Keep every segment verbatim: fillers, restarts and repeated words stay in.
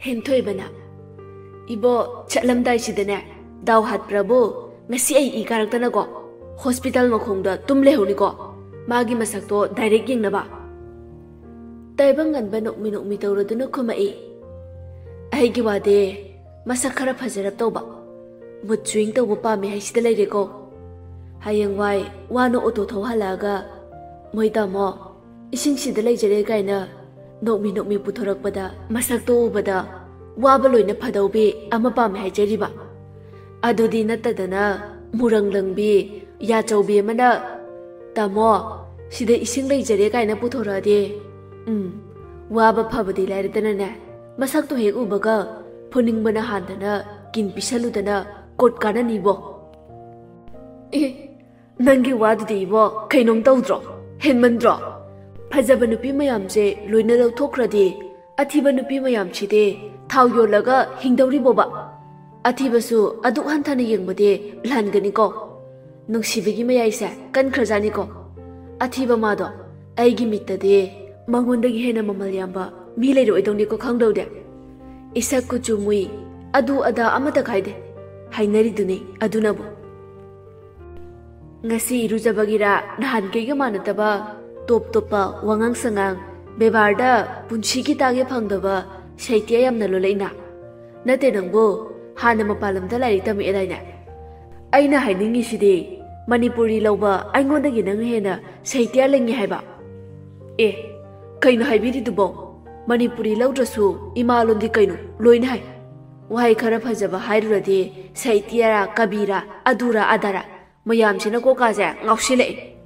ꯍꯦꯟꯊꯣꯏꯕꯅ, "ꯏꯕꯣ, ꯆꯠꯂꯝꯗꯥꯏꯁꯤꯗꯅꯦ, ꯗꯥꯎ ꯍꯥꯠꯄ꯭ꯔꯕꯨ ꯉꯁꯤ ꯑꯩ ꯏ ꯀꯥꯔꯛꯇꯅꯀꯣ, ꯍꯣꯁꯄꯤꯇꯥꯜ ꯃꯈꯣꯡꯗ ꯇꯨꯝ ꯂꯩꯍꯧꯅꯤꯀꯣ, ꯃꯥꯒꯤ ꯃꯁꯛꯇꯣ ꯗꯥꯏꯔꯦꯛ ꯌꯦꯡꯅꯕ?" ꯇꯥꯏꯕꯪꯉꯥꯟꯕ ꯅꯣꯛꯃꯤ ꯅꯣꯛꯃꯤ ꯇꯧꯔꯗꯨꯅ ꯈꯨꯝꯃꯛꯏ, "ꯑꯩꯒꯤ ꯋꯥꯗꯤ ꯃꯁꯛ ꯈꯔ ꯐꯖꯔꯞ ꯇꯧꯕ, ꯃꯨꯠ ꯁ꯭ꯋꯤꯡ ꯇꯧꯕ ꯄꯥꯝꯃꯦ ꯍꯥꯏꯁꯤꯗ ꯂꯩꯔꯦꯀꯣ꯫ ꯍꯌꯦꯡꯋꯥꯏ ꯋꯥꯅ ꯑꯣꯇꯣ ꯊꯧꯍꯜꯂꯛꯑꯒ, 'ꯃꯣꯏ ꯇꯥꯃꯣ, ꯏꯁꯤꯡꯁꯤꯗ ꯂꯩꯖꯔꯦ' ꯀꯥꯏꯅ ꯅꯣꯛꯃꯤ ꯅꯣꯛꯃꯤ ꯄꯨꯊꯣꯔꯛꯄꯗ, ꯃꯁꯛꯇꯣ ꯎꯕꯗ ꯋꯥꯕ ꯂꯣꯏꯅ ꯐꯗꯧꯕꯤ ꯑꯃ ꯄꯥꯝꯃꯦ ꯍꯥꯏꯖꯔꯤꯕ꯫ ꯑꯗꯨꯗꯤ ꯅꯠꯇꯗꯅ, ꯃꯨꯔꯪ ꯂꯪꯕꯤ, ꯌꯥꯆꯧꯕꯤ ꯑꯃꯅ, 'ꯇꯥꯃꯣ, ꯁꯤꯗ ꯏꯁꯤꯡ ꯂꯩꯖꯔꯦ' ꯀꯥꯏꯅ ꯄꯨꯊꯣꯔꯛꯑꯗꯤ, ꯎꯝ, ꯋꯥꯕ ꯐꯕꯗꯤ ꯂꯥꯏꯔꯗꯅꯅꯦ, ꯃꯁꯛꯇꯣ ꯍꯦꯛ ꯎꯕꯒ ꯐꯨꯅꯤꯡꯕꯅ ꯍꯥꯟꯗꯅ ꯀꯤꯟ ꯄꯤꯁꯜꯂꯨꯗꯅ ꯀꯣꯔꯠ ꯀꯥꯅꯅꯤꯕꯣ꯫ ꯑꯦ, ꯅꯪꯒꯤ ꯋꯥꯗꯨꯗꯤ ꯏꯕꯣ, ꯀꯩꯅꯣꯝ ꯇꯧꯗ꯭ꯔꯣ? ꯍꯦꯟꯃꯟꯗ꯭ꯔꯣ? ꯐꯖꯕ ꯅꯨꯄꯤ ꯃꯌꯥꯝꯁꯦ ꯂꯣꯏꯅ ꯂꯧꯊꯣꯛꯈ꯭ꯔꯗꯤ, ꯑꯊꯤꯕ ꯅꯨꯄꯤ ꯃꯌꯥꯝꯁꯤꯗꯤ ꯊꯥꯎ ꯌꯣꯜꯂꯒ ꯍꯤꯡꯗꯧꯔꯤꯕꯣꯕ? ꯑꯊꯤꯕꯁꯨ ꯑꯗꯨꯛ ꯍꯟꯊꯅ ꯌꯦꯡꯕꯗꯤ ꯂꯥꯟꯒꯅꯤꯀꯣ꯫ ꯅꯨꯡꯁꯤꯕꯒꯤ ꯃꯌꯥꯏꯁꯦ ꯀꯟꯈ꯭ꯔꯖꯥꯠꯅꯤꯀꯣ꯫ ꯑꯊꯤꯕ ꯃꯥꯗꯣ ꯑꯩꯒꯤ ꯃꯤꯠꯇꯗꯤ ꯃꯉꯣꯟꯗꯒꯤ ꯍꯦꯟꯅ ꯃꯃꯜ ꯌꯥꯝꯕ ꯃꯤ ꯂꯩꯔꯣꯏꯗꯧꯅꯤꯀꯣ, ꯈꯪꯗꯧꯗꯦ꯫ ꯏꯁꯛ ꯀꯨꯆꯨ ꯃꯨꯏ, ꯑꯗꯨ ꯑꯗꯥ ꯑꯃꯠꯇ ꯈꯥꯏꯗꯦ꯫ ꯍꯥꯏꯅꯔꯤꯗꯨꯅꯤ ꯑꯗꯨꯅꯕꯨ꯫ ꯉꯁꯤ ꯏꯔꯨꯖꯕꯒꯤꯔꯥ ꯅꯍꯥꯟꯈꯩꯒ ꯃꯥꯟꯅꯗꯕ ꯇꯣꯞ ꯇꯣꯞꯄ ꯋꯥꯉꯥꯡ ꯁꯉꯥꯡ, ꯕꯦꯕꯥꯔꯗ ꯄꯨꯟꯁꯤꯒꯤ ꯇꯥꯒꯦ ꯐꯪꯗꯕ ꯁꯥꯍꯤꯇ꯭ꯌ ꯌꯥꯝꯅ ꯂꯣꯜꯂꯛꯏꯅ? ꯅꯠꯇꯦ ꯅꯪꯕꯨ, ꯍꯥꯟꯅ ꯃꯄꯥꯟ ꯂꯝꯗ ꯂꯥꯏꯔꯤꯛ ꯇꯝꯃꯛꯑꯦꯗꯥꯏꯅꯦ? ꯑꯩꯅ ꯍꯥꯏꯅꯤꯡꯉꯤꯁꯤꯗꯤ, ꯃꯅꯤꯄꯨꯔꯤ ꯂꯧꯕ ꯑꯩꯉꯣꯟꯗꯒꯤ ꯅꯪ ꯍꯦꯟꯅ ꯁꯥꯍꯤꯇ꯭ꯌ ꯂꯤꯡꯉꯤ ꯍꯥꯏꯕ꯫ ꯑꯦ, ꯀꯩꯅꯣ ꯍꯥꯏꯕꯤꯔꯤꯗꯨꯕꯣ? ꯃꯅꯤꯄꯨꯔꯤ ꯂꯧꯗ꯭ꯔꯁꯨ ꯏꯃꯥ ꯂꯣꯟꯗꯤ ꯀꯩꯅꯣ ꯂꯣꯏꯅ ꯍꯩ꯫ ꯋꯥꯍꯩ ꯈꯔ ꯐꯖꯕ ꯍꯥꯏꯔꯨꯔꯗꯤ ꯁꯥꯍꯤꯇ꯭ꯌꯔꯥ, ꯀꯕꯤꯔꯥ, ꯑꯗꯨꯔꯥ ꯑꯗꯥꯔꯥ, ꯃꯌꯥꯝꯁꯤꯅ ꯀꯣꯀꯥꯁꯦ ꯉꯥꯎꯁꯤꯜꯂꯛꯑꯦ꯫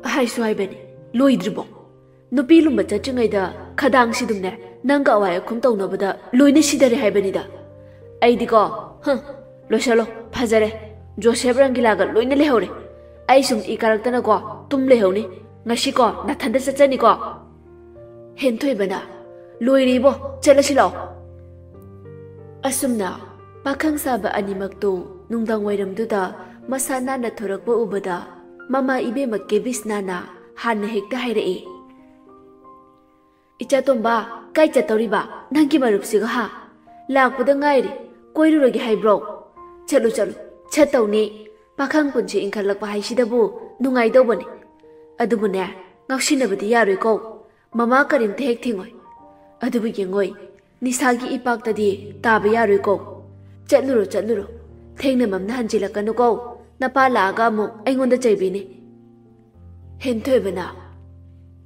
ꯍꯥꯏꯁꯨ ꯍꯥꯏꯕꯅꯤ, ꯂꯣꯏꯗ꯭ꯔꯤꯕꯣ? ꯅꯨꯄꯤ ꯂꯨꯝꯕ ꯆꯠꯇ꯭ꯔꯤꯉꯩꯗ ꯈꯗꯥꯡꯁꯤꯗꯨꯝꯅꯦ, ꯅꯪꯒ ꯑꯋꯥꯏ ꯑꯈꯨꯝ ꯇꯧꯅꯕꯗ ꯂꯣꯏꯅ ꯁꯤꯗꯔꯦ ꯍꯥꯏꯕꯅꯤꯗ꯫ ꯑꯩꯗꯤꯀꯣ, ꯍꯝ, ꯂꯣꯏꯁꯜꯂꯣ, ꯐꯖꯔꯦ꯫ ꯖꯣꯁꯦꯐ ꯔꯪꯒꯤꯂꯥꯒ ꯂꯣꯏꯅ ꯂꯩꯍꯧꯔꯦ꯫ ꯑꯩ ꯁꯨꯝ ꯏ ꯀꯥꯔꯛꯇꯅꯀꯣ ꯇꯨꯝ ꯂꯩꯍꯧꯅꯤ꯫ ꯉꯁꯤꯀꯣ ꯅꯊꯟꯗ ꯆꯠꯆꯅꯤꯀꯣ꯫ ꯍꯦꯟꯊꯣꯏꯕꯅ, "ꯂꯣꯏꯔꯦ ꯏꯕꯣ, ꯆꯠꯂꯁꯤ ꯂꯥꯛꯑꯣ"꯫ ꯑꯁꯨꯝꯅ ꯄꯥꯈꯪ ꯁꯥꯕ ꯑꯅꯤꯃꯛꯇꯨ ꯅꯨꯡꯗꯥꯡ ꯋꯥꯏꯔꯝꯗꯨꯗ ꯃꯁꯥ ꯅꯥꯟꯅ ꯊꯣꯔꯛꯄ ꯎꯕꯗ, ꯃꯃꯥ ꯏꯕꯦꯝꯃ ꯀꯦꯕꯤꯁꯅꯥꯅ ꯍꯥꯟꯅ ꯍꯦꯛꯇ ꯍꯥꯏꯔꯛꯏ, "ꯏꯆꯥ ꯇꯣꯝꯕ, ꯀꯥꯏ ꯆꯠꯇꯧꯔꯤꯕ? ꯅꯪꯒꯤ ꯃꯔꯨꯞꯁꯤꯒ ꯍꯥ? ꯂꯥꯛꯄꯗ ꯉꯥꯏꯔꯤ, ꯀꯣꯏꯔꯨꯔꯒꯦ ꯍꯥꯏꯕ꯭ꯔꯣ? ꯆꯠꯂꯨ, ꯆꯠꯂꯨ, ꯆꯠꯇꯧꯅꯤ꯫ ꯄꯥꯈꯪ ꯄꯨꯟꯁꯤ ꯏꯟꯈꯠꯂꯛꯄ ꯍꯥꯏꯁꯤꯗꯕꯨ ꯅꯨꯡꯉꯥꯏꯗꯧꯕꯅꯤ꯫ ꯑꯗꯨꯕꯨꯅꯦ, ꯉꯥꯎꯁꯤꯟꯅꯕꯗꯤ ꯌꯥꯔꯣꯏꯀꯣ꯫ ꯃꯃꯥ ꯀꯔꯤꯝꯇ ꯍꯦꯛ ꯊꯤꯡꯉꯣꯏ꯫ ꯑꯗꯨꯕꯨ ꯌꯦꯡꯉꯣꯏ, ꯅꯤꯁꯥꯒꯤ ꯏꯄꯥꯛꯇꯗꯤ ꯇꯥꯕ ꯌꯥꯔꯣꯏꯀꯣ꯫ ꯆꯠꯂꯨꯔꯣ, ꯆꯠꯂꯨꯔꯣ꯫ ꯊꯦꯡꯅ ꯃꯝꯅ ꯍꯟꯖꯤꯜꯂꯛꯀꯅꯨꯀꯣ꯫ ꯅꯄꯥ ꯂꯥꯛꯑꯒ ꯑꯃꯨꯛ ꯑꯩꯉꯣꯟꯗ ꯆꯩꯕꯤꯅꯤ꯫ ꯍꯦꯟꯊꯣꯏꯕꯅ,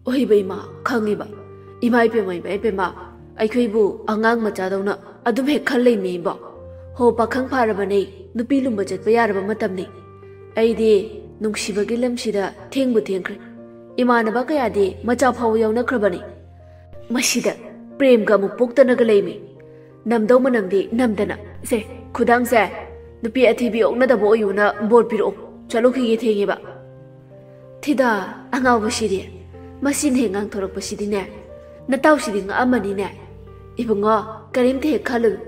"ꯑꯣꯏꯕ ꯏꯃꯥ, ꯈꯪꯉꯤꯕ꯫ ꯏꯃꯥ ꯏꯄꯦꯝꯃ, ꯏꯃꯥ ꯏꯄꯦꯝꯃ, ꯑꯩꯈꯣꯏꯕꯨ ꯑꯉꯥꯡ ꯃꯆꯥꯗꯧꯅ ꯑꯗꯨꯝ ꯍꯦꯛ ꯈꯜ ꯂꯩꯃꯤꯕꯣ꯫ ꯍꯣ, ꯄꯥꯈꯪ ꯐꯥꯔꯕꯅꯦ, ꯅꯨꯄꯤ ꯂꯨꯝꯕ ꯆꯠꯄ ꯌꯥꯔꯕ ꯃꯇꯝꯅꯤ꯫ ꯑꯩꯗꯤ ꯅꯨꯡꯁꯤꯕꯒꯤ ꯂꯝꯁꯤꯗ ꯊꯦꯡꯕꯨ ꯊꯦꯡꯈ꯭ꯔꯦ꯫ ꯏꯃꯥꯟꯅꯕ ꯀꯌꯥꯗꯤ ꯃꯆꯥ ꯐꯥꯎꯕ ꯌꯥꯎꯅꯈ꯭ꯔꯕꯅꯤ꯫ ꯃꯁꯤꯗ ꯄ꯭ꯔꯦꯝꯒ ꯑꯃꯨꯛ ꯄꯣꯛꯇꯅꯒ ꯂꯩꯃꯤ꯫ ꯅꯝꯗꯧ ꯃꯅꯝꯗꯤ ꯅꯝꯗꯅ꯫ ꯁꯦ, ꯈꯨꯗꯥꯡꯁꯦ, ꯅꯨꯄꯤ ꯑꯊꯤꯕꯤ ꯑꯣꯛꯅꯗꯕ ꯑꯣꯏꯌꯨꯅ ꯕꯣꯔ ꯄꯤꯔꯛꯑꯣ꯫ ꯆꯠꯂꯨꯈꯤꯒꯦ, ꯊꯦꯡꯉꯦꯕ꯫" ꯊꯤꯗꯥ, ꯑꯉꯥꯎꯕꯁꯤꯗꯤ꯫ ꯃꯁꯤꯅ ꯍꯦꯛ ꯉꯥꯡꯊꯣꯔꯛꯄꯁꯤꯗꯤꯅꯦ, ꯅꯇꯥꯎꯁꯤꯗꯤ ꯉꯛꯑꯝꯃꯅꯤꯅꯦ꯫ "ꯏꯕꯨꯡꯉꯣ, ꯀꯔꯤꯝꯇ ꯍꯦꯛ ꯈꯜꯂꯨꯅꯨ꯫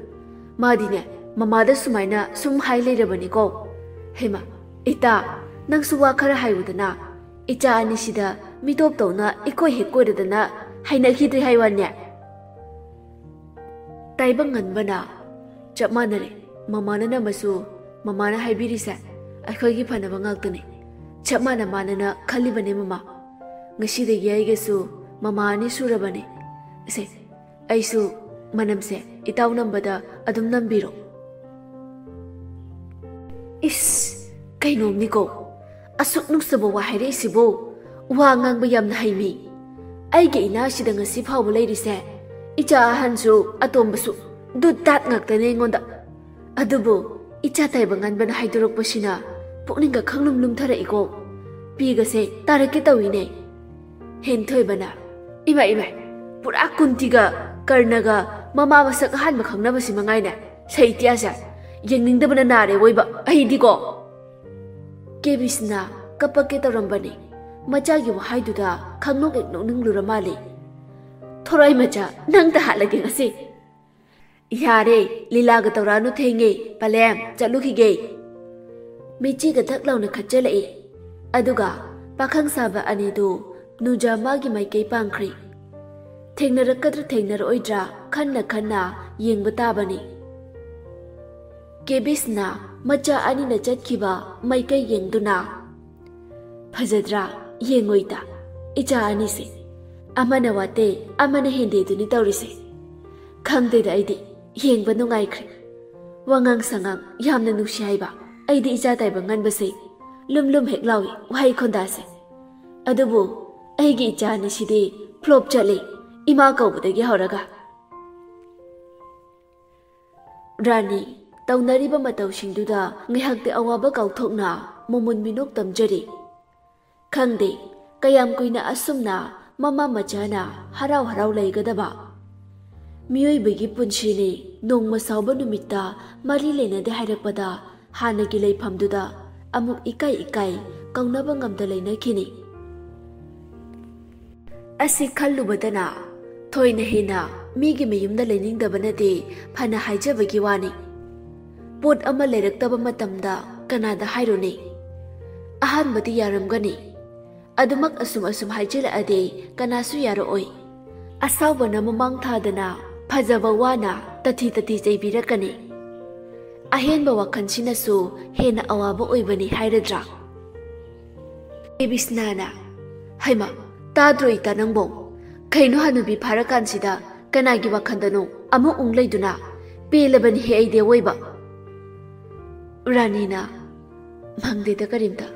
ꯃꯥꯗꯤꯅꯦ, ꯃꯃꯥꯗ ꯁꯨꯃꯥꯏꯅ ꯁꯨꯝ ꯍꯥꯏ ꯂꯩꯔꯕꯅꯤꯀꯣ꯫" "ꯍꯩꯃꯥ, ꯏꯇꯥ, ꯅꯪꯁꯨ ꯋꯥ ꯈꯔ ꯍꯥꯏꯌꯨꯗꯅ꯫ ꯏꯆꯥ ꯑꯅꯤꯁꯤꯗ ꯃꯤꯇꯣꯞ ꯇꯧꯅ ꯏꯀꯣꯏ ꯍꯦꯛ ꯀꯣꯏꯔꯗꯅ ꯍꯩꯅꯈꯤꯗ꯭ꯔꯦ ꯍꯥꯏ ꯋꯥꯅꯦ꯫" ꯇꯥꯏꯕꯪ ꯉꯟꯕꯅ, "ꯆꯞ ꯃꯥꯟꯅꯔꯦ꯫ ꯃꯃꯥꯅ ꯅꯝꯃꯁꯨ, ꯃꯃꯥꯅ ꯍꯥꯏꯕꯤꯔꯤꯁꯦ ꯑꯩꯈꯣꯏꯒꯤ ꯐꯅꯕ ꯉꯥꯛꯇꯅꯤ꯫ ꯆꯞ ꯃꯥꯟꯅ ꯃꯥꯟꯅꯅ ꯈꯜꯂꯤꯕꯅꯦ ꯃꯃꯥ꯫ ꯉꯁꯤꯗꯒꯤ ꯑꯩꯒꯁꯨ ꯃꯃꯥ ꯑꯅꯤ ꯁꯨꯔꯕꯅꯦ꯫ ꯁꯦ, ꯑꯩꯁꯨ ꯃꯅꯝꯁꯦ ꯏꯇꯥꯎ ꯅꯝꯕꯗ ꯑꯗꯨꯝ ꯅꯝꯕꯤꯔꯣ꯫" ꯏꯁ, ꯀꯩꯅꯣꯝꯅꯤꯀꯣ꯫ ꯑꯁꯨꯛ ꯅꯨꯡꯁꯤꯕ ꯋꯥ ꯍꯥꯏꯔꯛꯏꯁꯤꯕꯨ꯫ ꯋꯥ ꯉꯥꯡꯕ ꯌꯥꯝꯅ ꯍꯩꯃꯤ꯫ ꯑꯩꯒꯤ ꯏꯅꯥꯛꯁꯤꯗ ꯉꯁꯤ ꯐꯥꯎꯕ ꯂꯩꯔꯤꯁꯦ ꯏꯆꯥ ꯑꯍꯟꯁꯨ ꯑꯇꯣꯝꯕꯁꯨ ꯗꯨꯠ ꯗꯥꯠ ꯉꯥꯛꯇꯅꯦ ꯑꯩꯉꯣꯟꯗ꯫ ꯑꯗꯨꯕꯨ ꯏꯆꯥ ꯇꯥꯏꯕꯪ ꯉꯟꯕꯅ ꯍꯥꯏꯗꯣꯔꯛꯄꯁꯤꯅ ꯄꯨꯛꯅꯤꯡꯒ ꯈꯪꯂꯨꯝ ꯂꯨꯝꯊꯔꯛꯏꯀꯣ꯫ ꯄꯤꯒꯁꯦ ꯇꯥꯔꯛꯀꯦ ꯇꯧꯏꯅꯦ꯫ ꯍꯦꯟꯊꯣꯏꯕꯅ, "ꯏꯃꯥ, ꯏꯃꯥ, ꯄꯨꯔꯥ ꯀꯨꯟꯇꯤꯒ ꯀꯔꯅꯒ ꯃꯃꯥ ꯃꯁꯛ ꯑꯍꯥꯟꯕ ꯈꯪꯅꯕꯁꯤ ꯃꯉꯥꯏꯅꯦ꯫ ꯁꯍꯤꯇ꯭ꯌꯥꯁꯦ ꯌꯦꯡꯅꯤꯡꯗꯕꯅ ꯅꯥꯔꯦ ꯑꯣꯏꯕ ꯑꯩꯗꯤꯀꯣ꯫" ꯀꯦꯕꯤꯁꯅ ꯀꯞꯄꯛꯀꯦ ꯇꯧꯔꯝꯕꯅꯦ꯫ ꯃꯆꯥꯒꯤ ꯋꯥꯍꯩꯗꯨꯗ ꯈꯪꯅꯣꯛ ꯍꯦꯛ ꯅꯣꯛꯅꯤꯡꯂꯨꯔ ꯃꯥꯜꯂꯦ꯫ "ꯊꯣꯔꯥꯏ ꯃꯆꯥ, ꯅꯪꯇ ꯍꯥꯠꯂꯒꯦ ꯉꯁꯤ꯫" "ꯌꯥꯔꯦ, ꯂꯤꯂꯥꯒ ꯇꯧꯔꯛꯑꯅꯨ, ꯊꯦꯡꯉꯦ꯫ ꯄꯂꯦꯝ, ꯆꯠꯂꯨꯈꯤꯒꯦ꯫" ꯃꯤꯆꯤꯒ ꯊꯛ ꯂꯥꯎꯅ ꯈꯠꯆꯜꯂꯛꯏ꯫ ꯑꯗꯨꯒ ꯄꯥꯈꯪ ꯁꯥꯕ ꯑꯅꯤꯗꯨ ꯅꯨꯖꯥ ꯃꯥꯒꯤ ꯃꯥꯏꯀꯩ ꯄꯥꯡꯈ꯭ꯔꯦ꯫ ꯊꯦꯡꯅꯔꯛꯀꯗ꯭ꯔꯥ ꯊꯦꯡꯅꯔꯛꯑꯣꯏꯗ꯭ꯔꯥ ꯈꯟꯅ ꯈꯟꯅ ꯌꯦꯡꯕ ꯇꯥꯕꯅꯤ꯫ ꯀꯦꯕꯤꯁꯅ ꯃꯆꯥ ꯑꯅꯤꯅ ꯆꯠꯈꯤꯕ ꯃꯥꯏꯀꯩ ꯌꯦꯡꯗꯨꯅ, "ꯐꯖꯗ꯭ꯔꯥ? ꯌꯦꯡꯉꯣ ꯏꯇꯥ, ꯏꯆꯥ ꯑꯅꯤꯁꯦ꯫ ꯑꯃꯅ ꯋꯥꯠꯇꯦ, ꯑꯃꯅ ꯍꯦꯟꯗꯦꯗꯨꯅꯤ ꯇꯧꯔꯤꯁꯦ꯫ ꯈꯪꯗꯦꯗ, ꯑꯩꯗꯤ ꯌꯦꯡꯕ ꯅꯨꯡꯉꯥꯏꯈ꯭ꯔꯦ꯫ ꯋꯥꯉꯥꯡ ꯁꯉꯥꯡ ꯌꯥꯝꯅ ꯅꯨꯡꯁꯤ ꯍꯥꯏꯕ꯫ ꯑꯩꯗꯤ ꯏꯆꯥ ꯇꯥꯏꯕꯪ ꯉꯟꯕꯁꯦ ꯂꯨꯝ ꯂꯨꯝ ꯍꯦꯛ ꯂꯥꯎꯏ ꯋꯥꯍꯩ ꯈꯣꯟꯗꯥꯁꯦ꯫ ꯑꯗꯨꯕꯨ ꯑꯩꯒꯤ ꯏꯆꯥ ꯑꯅꯤꯁꯤꯗꯤ ꯐ꯭ꯂꯣꯞ ꯆꯠꯂꯦ, ꯏꯃꯥ ꯀꯧꯕꯗꯒꯤ ꯍꯧꯔꯒ꯫" ꯔꯥꯅꯤ, ꯇꯧꯅꯔꯤꯕ ꯃꯇꯧꯁꯤꯡꯗꯨꯗ ꯉꯥꯏꯍꯥꯛꯇꯤ ꯑꯋꯥꯕ ꯀꯥꯎꯊꯣꯛꯅ ꯃꯣꯃꯣꯟ ꯃꯤꯅꯣꯛ ꯇꯝꯖꯔꯤ꯫ ꯈꯪꯗꯦ, ꯀꯌꯥꯝ ꯀꯨꯏꯅ ꯑꯁꯨꯝꯅ ꯃꯃꯥ ꯃꯆꯥꯅ ꯍꯔꯥꯎ ꯍꯔꯥꯎ ꯂꯩꯒꯗꯕ? ꯃꯤꯑꯣꯏꯕꯒꯤ ꯄꯨꯟꯁꯤꯅꯤ, ꯅꯣꯡꯃ ꯁꯥꯎꯕ ꯅꯨꯃꯤꯠꯇ ꯃꯔꯤ ꯂꯩꯅꯗꯦ ꯍꯥꯏꯔꯛꯄꯗ ꯍꯥꯟꯅꯒꯤ ꯂꯩꯐꯝꯗꯨꯗ ꯑꯃꯨꯛ ꯏꯀꯥꯏ ꯏꯀꯥꯏ ꯀꯧꯅꯕ ꯉꯝꯗ ꯂꯩꯅꯈꯤꯅꯤ꯫ ꯑꯁꯤ ꯈꯜꯂꯨꯕꯗꯅ ꯊꯣꯏꯅ ꯍꯦꯟꯅ ꯃꯤꯒꯤ ꯃꯌꯨꯝꯗ ꯂꯩꯅꯤꯡꯗꯕꯅꯗꯤ ꯐꯅ ꯍꯥꯏꯖꯕꯒꯤ ꯋꯥꯅꯤ꯫ ꯄꯣꯠ ꯑꯃ ꯂꯩꯔꯛꯇꯕ ꯃꯇꯝꯗ ꯀꯅꯥꯗ ꯍꯥꯏꯔꯨꯅꯤ? ꯑꯍꯥꯟꯕꯗꯤ ꯌꯥꯔꯝꯒꯅꯤ꯫ ꯑꯗꯨꯃꯛ ꯑꯁꯨꯝ ꯑꯁꯨꯝ ꯍꯥꯏꯖꯤꯜꯂꯛꯑꯗꯤ ꯀꯅꯥꯁꯨ ꯌꯥꯔꯛꯑꯣꯏ꯫ ꯑꯁꯥꯎꯕꯅ ꯃꯃꯥꯡ ꯊꯥꯗꯅ ꯐꯖꯕ ꯋꯥꯅ ꯇꯊꯤ ꯇꯊꯤ ꯆꯩꯕꯤꯔꯛꯀꯅꯤ꯫ ꯑꯍꯦꯟꯕ ꯋꯥꯈꯜꯁꯤꯅꯁꯨ ꯍꯦꯟꯅ ꯑꯋꯥꯕ ꯑꯣꯏꯕꯅꯤ ꯍꯥꯏꯔꯗ꯭ꯔꯥ? ꯀꯦꯕꯤꯁꯅꯥꯅ, "ꯍꯩꯃꯥ, ꯇꯥꯗ꯭ꯔꯣ ꯏꯇꯥ ꯅꯪꯕꯣ? ꯀꯩꯅꯣ ꯍꯅꯨꯕꯤ ꯐꯥꯔꯀꯥꯟꯁꯤꯗ ꯀꯅꯥꯒꯤ ꯋꯥꯈꯜꯗꯅꯣ ꯑꯃꯨꯛ ꯎꯪ ꯂꯩꯗꯨꯅ? ꯄꯦꯜꯂꯕꯅꯤꯍꯦ ꯑꯩꯗꯤ ꯑꯋꯣꯏꯕ꯫" ꯔꯥꯅꯤꯅ, "ꯃꯪꯗꯦꯗ ꯀꯔꯤꯝꯇ,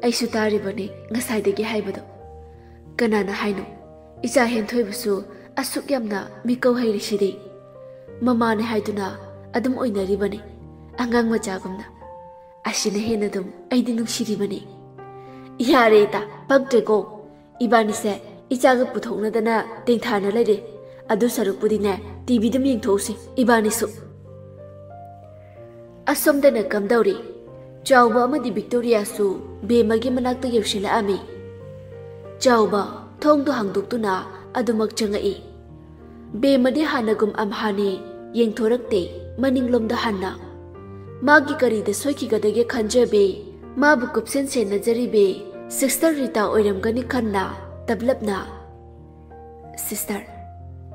ꯑꯩꯁꯨ ꯇꯥꯔꯤꯕꯅꯤ ꯉꯁꯥꯏꯗꯒꯤ ꯍꯥꯏꯕꯗꯣ꯫ ꯀꯅꯥꯅ ꯍꯥꯏꯅꯣ? ꯏꯆꯥ ꯍꯦꯟꯊꯣꯏꯕꯁꯨ ꯑꯁꯨꯛ ꯌꯥꯝꯅ ꯃꯤꯀꯧ ꯍꯩꯔꯤꯁꯤꯗꯤ꯫ ꯃꯃꯥꯅꯦ ꯍꯥꯏꯗꯨꯅ ꯑꯗꯨꯝ ꯑꯣꯏꯅꯔꯤꯕꯅꯤ, ꯑꯉꯥꯡ ꯃꯆꯥꯒꯨꯝꯅ꯫ ꯑꯁꯤꯅ ꯍꯦꯟꯅ ꯑꯗꯨꯝ ꯑꯩꯗꯤ ꯅꯨꯡꯁꯤꯔꯤꯕꯅꯤ꯫" "ꯌꯥꯔꯦ ꯏꯇꯥ, ꯄꯛꯇ꯭ꯔꯦꯀꯣ꯫ ꯏꯕꯥꯅꯤꯁꯦ ꯏꯆꯥꯒ ꯄꯨꯊꯣꯛꯅꯗꯅ ꯇꯦꯡꯊꯥꯅ ꯂꯩꯔꯦ꯫ ꯑꯗꯨ ꯁꯔꯨꯛꯄꯨꯗꯤꯅꯦ, ꯇꯤꯚꯤꯗꯨꯝ ꯌꯦꯡꯊꯣꯛꯎꯁꯤ ꯏꯕꯥꯅꯤꯁꯨ꯫" ꯑꯁꯣꯝꯗꯅ ꯀꯝꯗꯧꯔꯤ? ꯆꯥꯎꯕ ꯑꯃꯗꯤ ꯚꯤꯛꯇꯣꯔꯤꯌꯥꯁꯨ ꯕꯦꯝꯃꯒꯤ ꯃꯅꯥꯛꯇ ꯌꯧꯁꯤꯜꯂꯛꯑꯝꯃꯤ꯫ ꯆꯥꯎꯕ ꯊꯣꯡꯗꯨ ꯍꯥꯡꯗꯣꯛꯇꯨꯅ ꯑꯗꯨꯃꯛ ꯆꯪꯉꯛꯏ꯫ ꯕꯦꯝꯃꯗꯤ ꯍꯥꯟꯅꯒꯨꯝ ꯑꯝꯍꯥꯅꯤ, ꯌꯦꯡꯊꯣꯔꯛꯇꯦ ꯃꯅꯤꯡꯂꯣꯝꯗ ꯍꯟꯅ꯫ ꯃꯥꯒꯤ ꯀꯔꯤꯗ ꯁꯣꯏꯈꯤꯒꯗꯒꯦ ꯈꯟꯖꯕꯤ, ꯃꯥꯕꯨ ꯀꯨꯞꯁꯦꯟ ꯁꯦꯟꯅꯖꯔꯤꯕꯤ ꯁꯤꯁꯇꯔ ꯔꯤꯇꯥ ꯑꯣꯏꯔꯝꯒꯅꯤ ꯈꯟꯅ ꯇꯞꯂꯞꯅ, "ꯁꯤꯁꯇꯔ,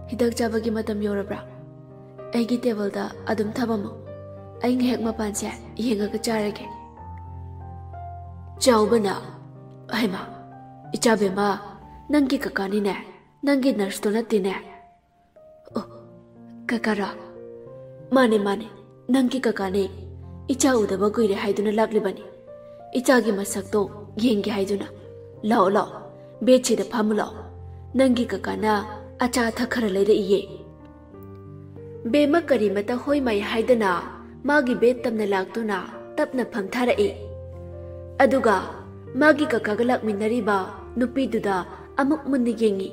ꯍꯤꯗꯥꯛ ꯆꯥꯕꯒꯤ ꯃꯇꯝ ꯌꯧꯔꯕ꯭ꯔꯥ? ꯑꯩꯒꯤ ꯇꯦꯕꯜꯗ ꯑꯗꯨꯝ ꯊꯝꯃꯝꯃꯨ꯫ ꯑꯩ ꯉꯥꯏꯍꯥꯛ ꯃꯄꯥꯟꯁꯦ ꯌꯦꯡꯉꯒ ꯆꯥꯔꯒꯦ꯫ ꯆꯥꯎꯕꯅ, ꯍꯩꯃꯥ, ꯏꯆꯥ ꯕꯦꯝꯃ, ꯅꯪꯒꯤ ꯀꯀꯥꯅꯤꯅꯦ, ꯅꯪꯒꯤ ꯅꯔꯁꯇꯣ ꯅꯠꯇꯦꯅꯦ꯫ ꯑꯣ, ꯀꯀꯥꯔꯣ? ꯃꯥꯅꯦ, ꯃꯥꯅꯦ, ꯅꯪꯒꯤ ꯀꯀꯥꯅꯦ꯫ ꯏꯆꯥ ꯎꯗꯕ ꯀꯨꯏꯔꯦ ꯍꯥꯏꯗꯨꯅ ꯂꯥꯛꯂꯤꯕꯅꯤ꯫ ꯏꯆꯥꯒꯤ ꯃꯁꯛꯇꯣ ꯌꯦꯡꯒꯦ ꯍꯥꯏꯗꯨꯅ꯫ ꯂꯥꯛꯑꯣ, ꯂꯥꯛꯑꯣ, ꯕꯦꯗꯁꯤꯗ ꯐꯝꯃꯨ ꯂꯥꯛꯑꯣ꯫ ꯅꯪꯒꯤ ꯀꯀꯥꯅ ꯑꯆꯥ ꯑꯊꯛ ꯈꯔ ꯂꯩꯔꯛꯏꯌꯦ꯫ ꯕꯦꯝꯃ ꯀꯔꯤꯃꯇ ꯍꯣꯏ ꯃꯥꯏ ꯍꯥꯏꯗꯅ ꯃꯥꯒꯤ ꯕꯦꯗ ꯇꯝꯅ ꯂꯥꯛꯇꯨꯅ ꯇꯞꯅ ꯐꯝꯊꯔꯛꯏ꯫ ꯑꯗꯨꯒ ꯃꯥꯒꯤ ꯀꯀꯥꯒ ꯂꯥꯛꯃꯤꯟꯅꯔꯤꯕ ꯅꯨꯄꯤꯗꯨꯗ ꯑꯃꯨꯛ ꯃꯨꯟꯅ ꯌꯦꯡꯉꯤ꯫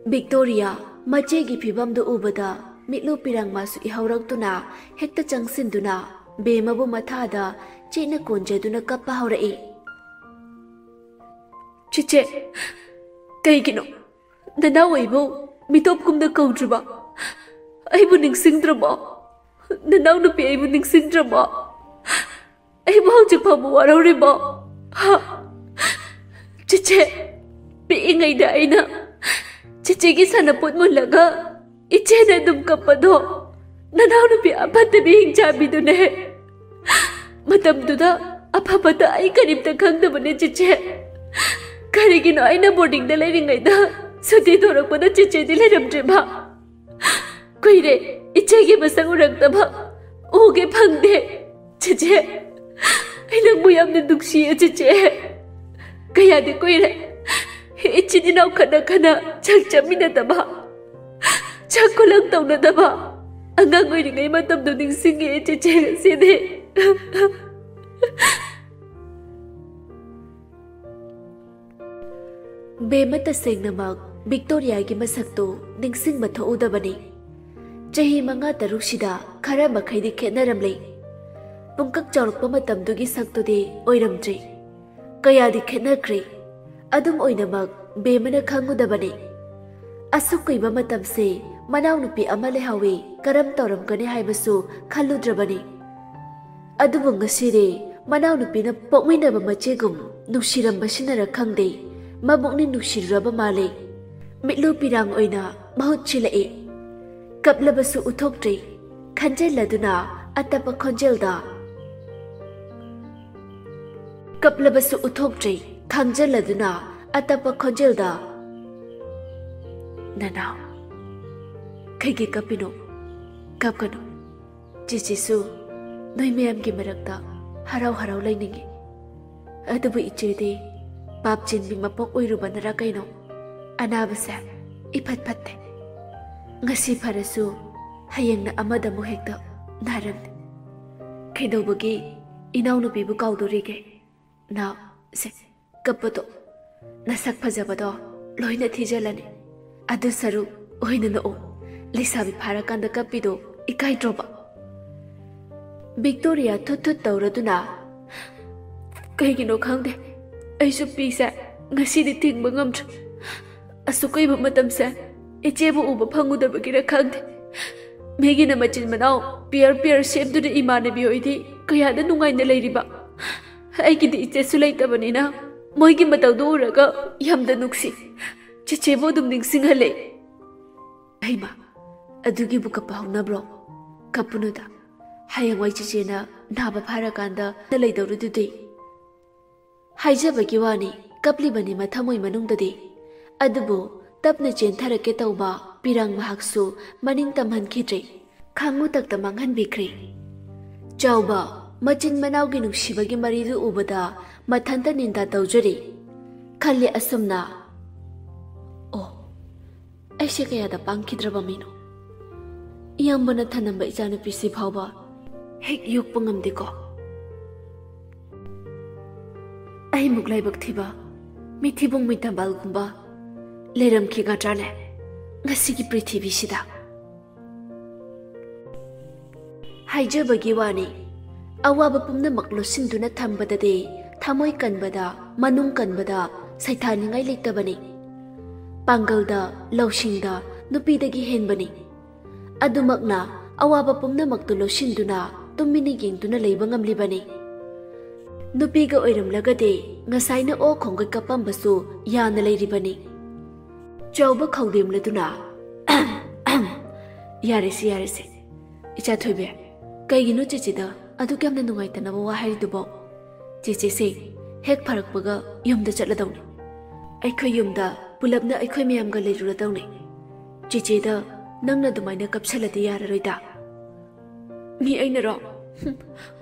ꯚꯤꯛꯇꯣꯔꯤꯌꯥ ꯃꯆꯦꯒꯤ ꯐꯤꯚꯝꯗꯨ ꯎꯕꯗ ꯃꯤꯠꯂꯨ ꯄꯤꯔꯥꯡ ꯃꯥꯁꯨ ꯏꯍꯧꯔꯛꯇꯨꯅ ꯍꯦꯛꯇ ꯆꯪꯁꯤꯟꯗꯨꯅ ꯕꯦꯝꯃꯕꯨ ꯃꯊꯥꯗ ꯆꯦꯠꯅ ꯀꯣꯟꯖꯗꯨꯅ ꯀꯞꯄ ꯍꯧꯔꯛꯏ꯫ "ꯆꯤꯆꯦ, ꯀꯩꯒꯤꯅꯣ ꯅꯅꯥꯎ ꯑꯩꯕꯨ ꯃꯤꯇꯣꯞ ꯀꯨꯝꯅ ꯀꯧꯗ꯭ꯔꯤꯕ? ꯑꯩꯕꯨ ꯅꯤꯡꯁꯤꯡꯗ꯭ꯔꯕꯣ? ꯅꯅꯥꯎ ꯅꯨꯄꯤ ꯑꯩꯕꯨ ꯅꯤꯡꯁꯤꯡꯗ꯭ꯔꯕꯣ? ꯑꯩꯕꯨ ꯍꯧꯖꯤꯛ ꯐꯥꯎꯕ ꯋꯥꯔꯧꯔꯤꯕꯣ? ꯍꯥ? ꯆꯤꯆꯦ, ꯄꯤꯛꯏꯉꯩꯗ ꯑꯩꯅ ꯆꯤꯆꯦꯒꯤ ꯁꯥꯟꯅꯄꯣꯠ ꯃꯨꯜꯂꯒ ꯏꯆꯦꯅ ꯑꯗꯨꯝ ꯀꯞꯄꯗꯣ ꯅꯅꯥꯎ ꯅꯨꯄꯤ ꯑꯐꯠꯇꯕꯤ ꯍꯤꯡꯆꯥꯕꯤꯗꯨꯅꯦ꯫ ꯃꯇꯝꯗꯨꯗ ꯑꯐꯕꯇ ꯑꯩ ꯀꯔꯤꯝꯇ ꯈꯪꯗꯕꯅꯦ ꯆꯤꯆꯦ꯫ ꯀꯔꯤꯒꯤꯅꯣ ꯑꯩꯅ ꯕꯣꯔꯗꯤꯡꯗ ꯂꯩꯔꯤꯉꯩꯗ ꯁꯨꯇꯤ ꯊꯣꯔꯛꯄꯗ ꯆꯤꯆꯦꯗꯤ ꯂꯩꯔꯝꯗ꯭ꯔꯤꯕ? ꯀꯨꯏꯔꯦ ꯏꯆꯦꯒꯤ ꯃꯁꯛ ꯎꯔꯛꯇꯕ, ꯎꯒꯦ ꯐꯪꯗꯦ꯫ ꯆꯤꯆꯦ, ꯑꯩ ꯅꯪꯕꯨ ꯌꯥꯝꯅ ꯅꯨꯡꯁꯤꯌꯦ ꯆꯤꯆꯦ꯫ ꯀꯌꯥꯗꯤ ꯀꯨꯏꯔꯦ ꯏꯆꯤꯟ ꯏꯅꯥꯎ ꯈꯠꯅ ꯈꯠꯅ ꯆꯥꯛ ꯆꯥꯃꯤꯟꯅꯗꯕ, ꯆꯥꯛ ꯈꯨꯂꯪ ꯇꯧꯅꯗꯕ꯫ ꯑꯉꯥꯡ ꯑꯣꯏꯔꯤꯉꯩ ꯃꯇꯝꯗꯣ ꯅꯤꯡꯁꯤꯡꯉꯦ ꯆꯤꯆꯦ ꯉꯁꯤꯗꯤ꯫ ꯕꯦꯝꯃ ꯇꯁꯦꯡꯅꯃꯛ ꯚꯤꯛꯇꯣꯔꯤꯌꯥꯒꯤ ꯃꯁꯛꯇꯨ ꯅꯤꯡꯁꯤꯡꯕ ꯊꯣꯛꯎꯗꯕꯅꯤ꯫ ꯆꯍꯤ ꯃꯉꯥ ꯇꯔꯨꯛꯁꯤꯗ ꯈꯔ ꯃꯈꯩꯗꯤ ꯈꯦꯠꯅꯔꯝꯂꯦ꯫ ꯄꯨꯡꯀꯛ ꯆꯥꯎꯔꯛꯄ ꯃꯇꯝꯗꯨꯒꯤ ꯁꯛꯇꯨꯗꯤ ꯑꯣꯏꯔꯝꯗ꯭ꯔꯦ꯫ ꯀꯌꯥꯗꯤ ꯈꯦꯠꯅꯈ꯭ꯔꯦ꯫ ꯑꯗꯨꯝ ꯑꯣꯏꯅꯃꯛ ꯕꯦꯝꯃꯅ ꯈꯪꯉꯨꯗꯕꯅꯤ꯫ ꯑꯁꯨꯛ ꯀꯨꯏꯕ ꯃꯇꯝꯁꯦ ꯃꯅꯥꯎꯅꯨꯄꯤ ꯑꯃ ꯂꯩꯍꯧꯋꯤ, ꯀꯔꯝ ꯇꯧꯔꯝꯒꯅꯤ ꯍꯥꯏꯕꯁꯨ ꯈꯜꯂꯨꯗ꯭ꯔꯕꯅꯤ꯫ ꯑꯗꯨꯕꯨ ꯉꯁꯤꯗꯤ ꯃꯅꯥꯎꯅꯨꯄꯤꯅ ꯄꯣꯛꯃꯤꯟꯅꯕ ꯃꯆꯦꯒꯨꯝ ꯅꯨꯡꯁꯤꯔꯝꯕꯁꯤꯅꯔ ꯈꯪꯗꯦ, ꯃꯕꯨꯛꯅꯤ ꯅꯨꯡꯁꯤꯔꯨꯔꯕ ꯃꯥꯜꯂꯦ꯫ ꯃꯤꯠꯂꯨ ꯄꯤꯔꯥꯡ ꯑꯣꯏꯅ ꯃꯍꯨꯠ ꯁꯤꯜꯂꯛꯏ꯫ ꯀꯞꯂꯕꯁꯨ ꯎꯠꯊꯣꯛꯇ꯭ꯔꯤ, ꯈꯟꯖꯤꯜꯂꯗꯨꯅ ꯑꯇꯞꯄ ꯈꯣꯟꯖꯦꯜꯗ꯫ ꯀꯞꯂꯕꯁꯨ ꯎꯠꯊꯣꯛꯇ꯭ꯔꯤ, ꯈꯥꯡꯖꯜꯂꯗꯨꯅ ꯑꯇꯞꯄ ꯈꯣꯟꯖꯦꯜꯗ, "ꯅꯅꯥꯎ, ꯀꯩꯒꯤ ꯀꯞꯄꯤꯅꯣ? ꯀꯞꯀꯅꯨ꯫ ꯆꯦꯆꯦꯁꯨ ꯅꯣꯏ ꯃꯌꯥꯝꯒꯤ ꯃꯔꯛꯇ ꯍꯔꯥꯎ ꯍꯔꯥꯎ ꯂꯩꯅꯤꯡꯉꯤ꯫ ꯑꯗꯨꯕꯨ ꯏꯆꯦꯗꯤ ꯄꯥꯞ ꯆꯦꯟꯕꯤ ꯃꯄꯣꯛ ꯑꯣꯏꯔꯨꯕꯅꯔ ꯀꯩꯅꯣ, ꯑꯅꯥꯕꯁꯦ ꯏꯐꯠ ꯐꯠꯇꯦ꯫ ꯉꯁꯤ ꯐꯔꯁꯨ ꯍꯌꯦꯡꯅ ꯑꯃꯗ ꯑꯃꯨꯛ ꯍꯦꯛꯇ ꯅꯥꯔꯝꯅꯤ꯫ ꯀꯩꯗꯧꯕꯒꯤ ꯏꯅꯥꯎꯅꯨꯄꯤꯕꯨ ꯀꯥꯎꯗꯣꯔꯤꯒꯦ? ꯅꯥꯎ, ꯁꯦ, ꯀꯞꯄꯗꯣ, ꯅꯁꯛ ꯐꯖꯕꯗꯣ ꯂꯣꯏꯅ ꯊꯤꯖꯤꯜꯂꯅꯤ꯫ ꯑꯗꯨ ꯁꯔꯨꯛ ꯑꯣꯏꯅ ꯅꯣꯛꯎ꯫ ꯂꯩꯁꯥꯕꯤ ꯐꯥꯔꯀꯥꯟꯗ ꯀꯞꯄꯤꯗꯣ ꯏꯀꯥꯏꯗ꯭ꯔꯣꯕ?" ꯕꯤꯛꯇꯣꯔꯤꯌꯥ ꯊꯨꯠ ꯊꯨꯠ ꯇꯧꯔꯗꯨꯅ, "ꯀꯩꯒꯤꯅꯣ ꯈꯪꯗꯦ, ꯑꯩꯁꯨ ꯄꯤꯁꯦ ꯉꯁꯤꯗꯤ ꯊꯤꯡꯕ ꯉꯝꯗ꯭ꯔꯦ꯫ ꯑꯁꯨꯛ ꯀꯨꯏꯕ ꯃꯇꯝꯁꯦ ꯏꯆꯦꯕꯨ ꯎꯕ ꯐꯪꯉꯨꯗꯕꯒꯤꯔ ꯈꯪꯗꯦ꯫ ꯃꯤꯒꯤꯅ ꯃꯆꯤꯟ ꯃꯅꯥꯎ ꯄꯤꯌꯔ ꯄꯤꯌꯔ ꯁꯦꯝꯗꯨꯅ ꯏꯃꯥꯟꯅꯕꯤ ꯍꯣꯏꯗꯤ ꯀꯌꯥꯗ ꯅꯨꯡꯉꯥꯏꯅ ꯂꯩꯔꯤꯕ꯫ ꯑꯩꯒꯤꯗꯤ ꯏꯆꯦꯁꯨ ꯂꯩꯇꯕꯅꯤꯅ ꯃꯣꯏꯒꯤ ꯃꯇꯧꯗꯨ ꯎꯔꯒ ꯌꯥꯝꯅ ꯅꯨꯡꯁꯤ꯫ ꯆꯦꯆꯦꯕꯨ ꯑꯗꯨꯝ ꯅꯤꯡꯁꯤꯡꯍꯜꯂꯦ꯫" "ꯍꯩꯃꯥ, ꯑꯗꯨꯒꯤꯕꯨ ꯀꯞꯄ ꯍꯧꯅꯕ꯭ꯔꯣ? ꯀꯞꯄꯨꯅꯨꯗ꯫ ꯍꯌꯦꯡꯋꯥꯏ ꯆꯦꯆꯦꯅ ꯅꯥꯕ ꯐꯥꯔꯀꯥꯟꯗ ꯂꯩꯗꯧꯔꯤꯗꯨꯗꯤ꯫" ꯍꯥꯏꯖꯕꯒꯤ ꯋꯥꯅꯤ, ꯀꯞꯂꯤꯕꯅꯤ ꯃꯊꯃꯣꯏ ꯃꯅꯨꯡꯗꯗꯤ꯫ ꯑꯗꯨꯕꯨ ꯇꯞꯅ ꯆꯦꯟꯊꯔꯛꯀꯦ ꯇꯧꯕ ꯄꯤꯔꯥꯡ ꯃꯍꯥꯛꯁꯨ ꯃꯅꯤꯡ ꯇꯝꯍꯟꯈꯤꯗ꯭ꯔꯦ꯫ ꯈꯥꯡꯉꯨ ꯇꯛꯇ ꯃꯥꯡꯍꯟꯕꯤꯈ꯭ꯔꯦ꯫ ꯆꯥꯎꯕ, ꯃꯆꯤꯟ ꯃꯅꯥꯎꯒꯤ ꯅꯨꯡꯁꯤꯕꯒꯤ ꯃꯔꯤꯗꯨ ꯎꯕꯗ ꯃꯊꯟꯇ ꯅꯤꯟꯗꯥ ꯇꯧꯖꯔꯤ꯫ ꯈꯜꯂꯤ ꯑꯁꯨꯝꯅ, "ꯑꯣ, ꯑꯩꯁꯦ ꯀꯌꯥꯗ ꯄꯥꯡꯈꯤꯗ꯭ꯔꯕ ꯃꯤꯅꯣ꯫ ꯏꯌꯥꯝꯕꯅ ꯊꯅꯝꯕ ꯏꯆꯥꯅꯨꯄꯤꯁꯤ ꯐꯥꯎꯕ ꯍꯦꯛ ꯌꯣꯛꯄ ꯉꯝꯗꯦꯀꯣ꯫ ꯑꯩꯃꯨꯛ ꯂꯥꯏꯕꯛ ꯊꯤꯕ ꯃꯤꯊꯤꯕꯣꯡ ꯃꯤꯇꯝꯕꯥꯜꯒꯨꯝꯕ ꯂꯩꯔꯝꯈꯤꯒꯗ꯭ꯔꯥꯅꯦ ꯉꯁꯤꯒꯤ ꯄ꯭ꯔꯤꯊꯤꯕꯤꯁꯤꯗ?" ꯍꯥꯏꯖꯕꯒꯤ ꯋꯥꯅꯤ, ꯑꯋꯥꯕ ꯄꯨꯝꯅꯃꯛ ꯂꯣꯠꯁꯤꯟꯗꯨꯅ ꯊꯝꯕꯗꯗꯤ ꯊꯃꯣꯏ ꯀꯟꯕꯗ, ꯃꯅꯨꯡ ꯀꯟꯕꯗ ꯁꯩꯊꯥꯅꯤꯡꯉꯥꯏ ꯂꯩꯇꯕꯅꯤ꯫ ꯄꯥꯡꯒꯜꯗ, ꯂꯧꯁꯤꯡꯗ ꯅꯨꯄꯤꯗꯒꯤ ꯍꯦꯟꯕꯅꯤ꯫ ꯑꯗꯨꯃꯛꯅ ꯑꯋꯥꯕ ꯄꯨꯝꯅꯃꯛꯇꯨ ꯂꯣꯠꯁꯤꯟꯗꯨꯅ ꯇꯨꯃꯤꯟꯅ ꯌꯦꯡꯗꯨꯅ ꯂꯩꯕ ꯉꯝꯂꯤꯕꯅꯤ꯫ ꯅꯨꯄꯤꯒ ꯑꯣꯏꯔꯝꯂꯒꯗꯤ ꯉꯁꯥꯏꯅ ꯑꯣ ꯈꯣꯡꯒꯩ ꯀꯞꯄꯝꯕꯁꯨ ꯌꯥꯅ ꯂꯩꯔꯤꯕꯅꯤ꯫ ꯆꯥꯎꯕ ꯈꯧꯗꯦꯝꯂꯗꯨꯅ, "ꯌꯥꯔꯦꯁꯦ, ꯌꯥꯔꯦꯁꯦ꯫ ꯏꯆꯥ ꯊꯣꯏꯕꯤ, ꯀꯩꯒꯤꯅꯣ ꯆꯦꯆꯦꯗ ꯑꯗꯨꯛ ꯌꯥꯝꯅ ꯅꯨꯡꯉꯥꯏꯇꯅꯕ ꯋꯥ ꯍꯥꯏꯔꯤꯗꯨꯕꯣ? ꯆꯦꯆꯦꯁꯦ ꯍꯦꯛ ꯐꯔꯛꯄꯒ ꯌꯨꯝꯗ ꯆꯠꯂꯗꯧꯅꯤ꯫ ꯑꯩꯈꯣꯏ ꯌꯨꯝꯗ ꯄꯨꯂꯞꯅ ꯑꯩꯈꯣꯏ ꯃꯌꯥꯝꯒ ꯂꯩꯔꯨꯔꯗꯧꯅꯤ꯫ ꯆꯦꯆꯦꯗ ꯅꯪꯅ ꯑꯗꯨꯃꯥꯏꯅ ꯀꯞꯁꯜꯂꯗꯤ ꯌꯥꯔꯔꯣꯏꯗ꯫" "ꯃꯤ ꯑꯩꯅꯔꯣ? ꯍꯨꯝ,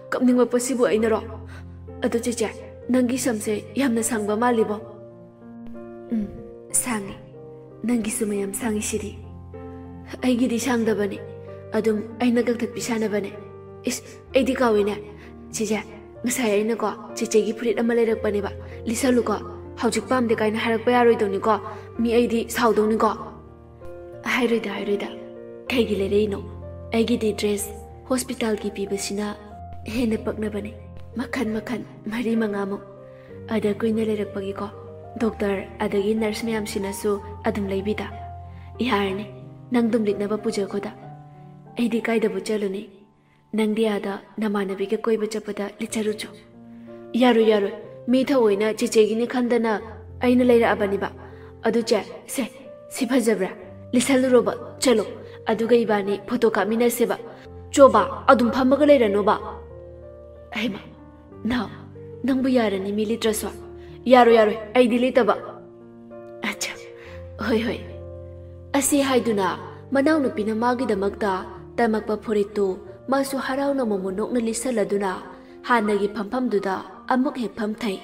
ꯀꯞꯅꯤꯡꯉꯛꯄꯁꯤꯕꯨ ꯑꯩꯅꯔꯣ? ꯑꯗꯨ ꯆꯦꯆꯦ, ꯅꯪꯒꯤ ꯁꯝꯁꯦ ꯌꯥꯝꯅ ꯁꯥꯡꯕ ꯃꯥꯜꯂꯤꯕꯣ?" "ꯎꯝ, ꯁꯥꯡꯉꯤ꯫ ꯅꯪꯒꯤꯁꯨ ꯃꯌꯥꯝ ꯁꯥꯡꯉꯤꯁꯤꯗꯤ꯫" "ꯑꯩꯒꯤꯗꯤ ꯁꯥꯡꯗꯕꯅꯤ, ꯑꯗꯨꯝ ꯑꯩꯅ ꯀꯛꯊꯠꯄꯤ ꯁꯥꯟꯅꯕꯅꯦ꯫" "ꯏꯁ, ꯑꯩꯗꯤ ꯀꯥꯎꯏꯅꯦ꯫ ꯆꯦꯆꯦ, ꯉꯁꯥꯏ ꯑꯩꯅꯀꯣ ꯆꯦꯆꯦꯒꯤ ꯐꯨꯔꯤꯠ ꯑꯃ ꯂꯩꯔꯛꯄꯅꯦꯕ, ꯂꯤꯠꯁꯜꯂꯨꯀꯣ꯫ ꯍꯧꯖꯤꯛ ꯄꯥꯝꯗꯦ ꯀꯥꯏꯅ ꯍꯥꯏꯔꯛꯄ ꯌꯥꯔꯣꯏꯗꯧꯅꯤꯀꯣ, ꯃꯤ ꯑꯩꯗꯤ ꯁꯥꯎꯗꯧꯅꯤꯀꯣ꯫" "ꯍꯥꯏꯔꯣꯏꯗ, ꯍꯥꯏꯔꯣꯏꯗ꯫ ꯀꯩꯒꯤ ꯂꯩꯔꯛꯏꯅꯣ? ꯑꯩꯒꯤꯗꯤ ꯗ꯭ꯔꯦꯁ ꯍꯣꯁꯄꯤꯇꯥꯜꯒꯤ ꯄꯤꯕꯁꯤꯅ ꯍꯦꯟꯅ ꯄꯛꯅꯕꯅꯦ꯫ ꯃꯈꯟ ꯃꯈꯟ ꯃꯔꯤ ꯃꯉꯥꯃꯨꯛ꯫ ꯑꯗ ꯀꯨꯏꯅ ꯂꯩꯔꯛꯄꯒꯤꯀꯣ, ꯗꯣꯛꯇꯔ ꯑꯗꯒꯤ ꯅꯔꯁ ꯃꯌꯥꯝꯁꯤꯅꯁꯨ ꯑꯗꯨꯝ ꯂꯩꯕꯤꯗ꯫ ꯌꯥꯔꯅꯤ, ꯅꯪ ꯑꯗꯨꯝ ꯂꯤꯠꯅꯕ ꯄꯨꯖꯈꯣꯗ꯫ ꯑꯩꯗꯤ ꯀꯥꯏꯗꯕꯨ ꯆꯠꯂꯨꯅꯤ? ꯅꯪꯗꯤ ꯑꯥꯗ ꯅꯃꯥꯟꯅꯕꯤꯒ ꯀꯣꯏꯕ ꯆꯠꯄꯗ ꯂꯤꯠꯆꯔꯨꯆꯣ꯫" "ꯌꯥꯔꯣꯏ, ꯌꯥꯔꯣꯏ꯫ ꯃꯤ ꯊꯑꯣꯏꯅ ꯆꯦꯆꯦꯒꯤꯅꯤ ꯈꯟꯗꯅ ꯑꯩꯅ ꯂꯩꯔꯛꯑꯕꯅꯤꯕ꯫ ꯑꯗꯨ ꯆꯦ, ꯁꯦ, ꯁꯤ ꯐꯖꯕ꯭ꯔꯥ? ꯂꯤꯠꯁꯜꯂꯨꯔꯣꯕ, ꯆꯠꯂꯣ꯫ ꯑꯗꯨꯒ ꯏꯕꯥꯅꯤ ꯐꯣꯇꯣ ꯀꯥꯞꯃꯤꯟꯅꯁꯦꯕ꯫ ꯆꯣꯕ, ꯑꯗꯨꯝ ꯐꯝꯃꯒ ꯂꯩꯔꯅꯣꯕ꯫" "ꯍꯩꯃꯥ, ꯅꯥꯎ, ꯅꯪꯕꯨ ꯌꯥꯔꯅꯤ ꯃꯤ ꯂꯤꯠꯇ꯭ꯔꯁꯨ?" "ꯌꯥꯔꯣꯏ, ꯌꯥꯔꯣꯏ, ꯑꯩꯗꯤ ꯂꯤꯠꯇꯕ꯫" "ꯑꯠꯆꯥ, ꯍꯣꯏ, ꯍꯣꯏ꯫" ꯑꯁꯤ ꯍꯥꯏꯗꯨꯅ ꯃꯅꯥꯎꯅꯨꯄꯤꯅ ꯃꯥꯒꯤꯗꯃꯛꯇ ꯇꯝꯃꯛꯄ ꯐꯨꯔꯤꯠꯇꯨ ꯃꯥꯁꯨ ꯍꯔꯥꯎꯅ ꯃꯣꯃꯣꯟ ꯅꯣꯛꯅ ꯂꯤꯠꯁꯜꯂꯗꯨꯅ ꯍꯥꯟꯅꯒꯤ ꯐꯝꯐꯝꯗꯨꯗ ꯑꯃꯨꯛ ꯍꯦꯛ ꯐꯝꯊꯩ꯫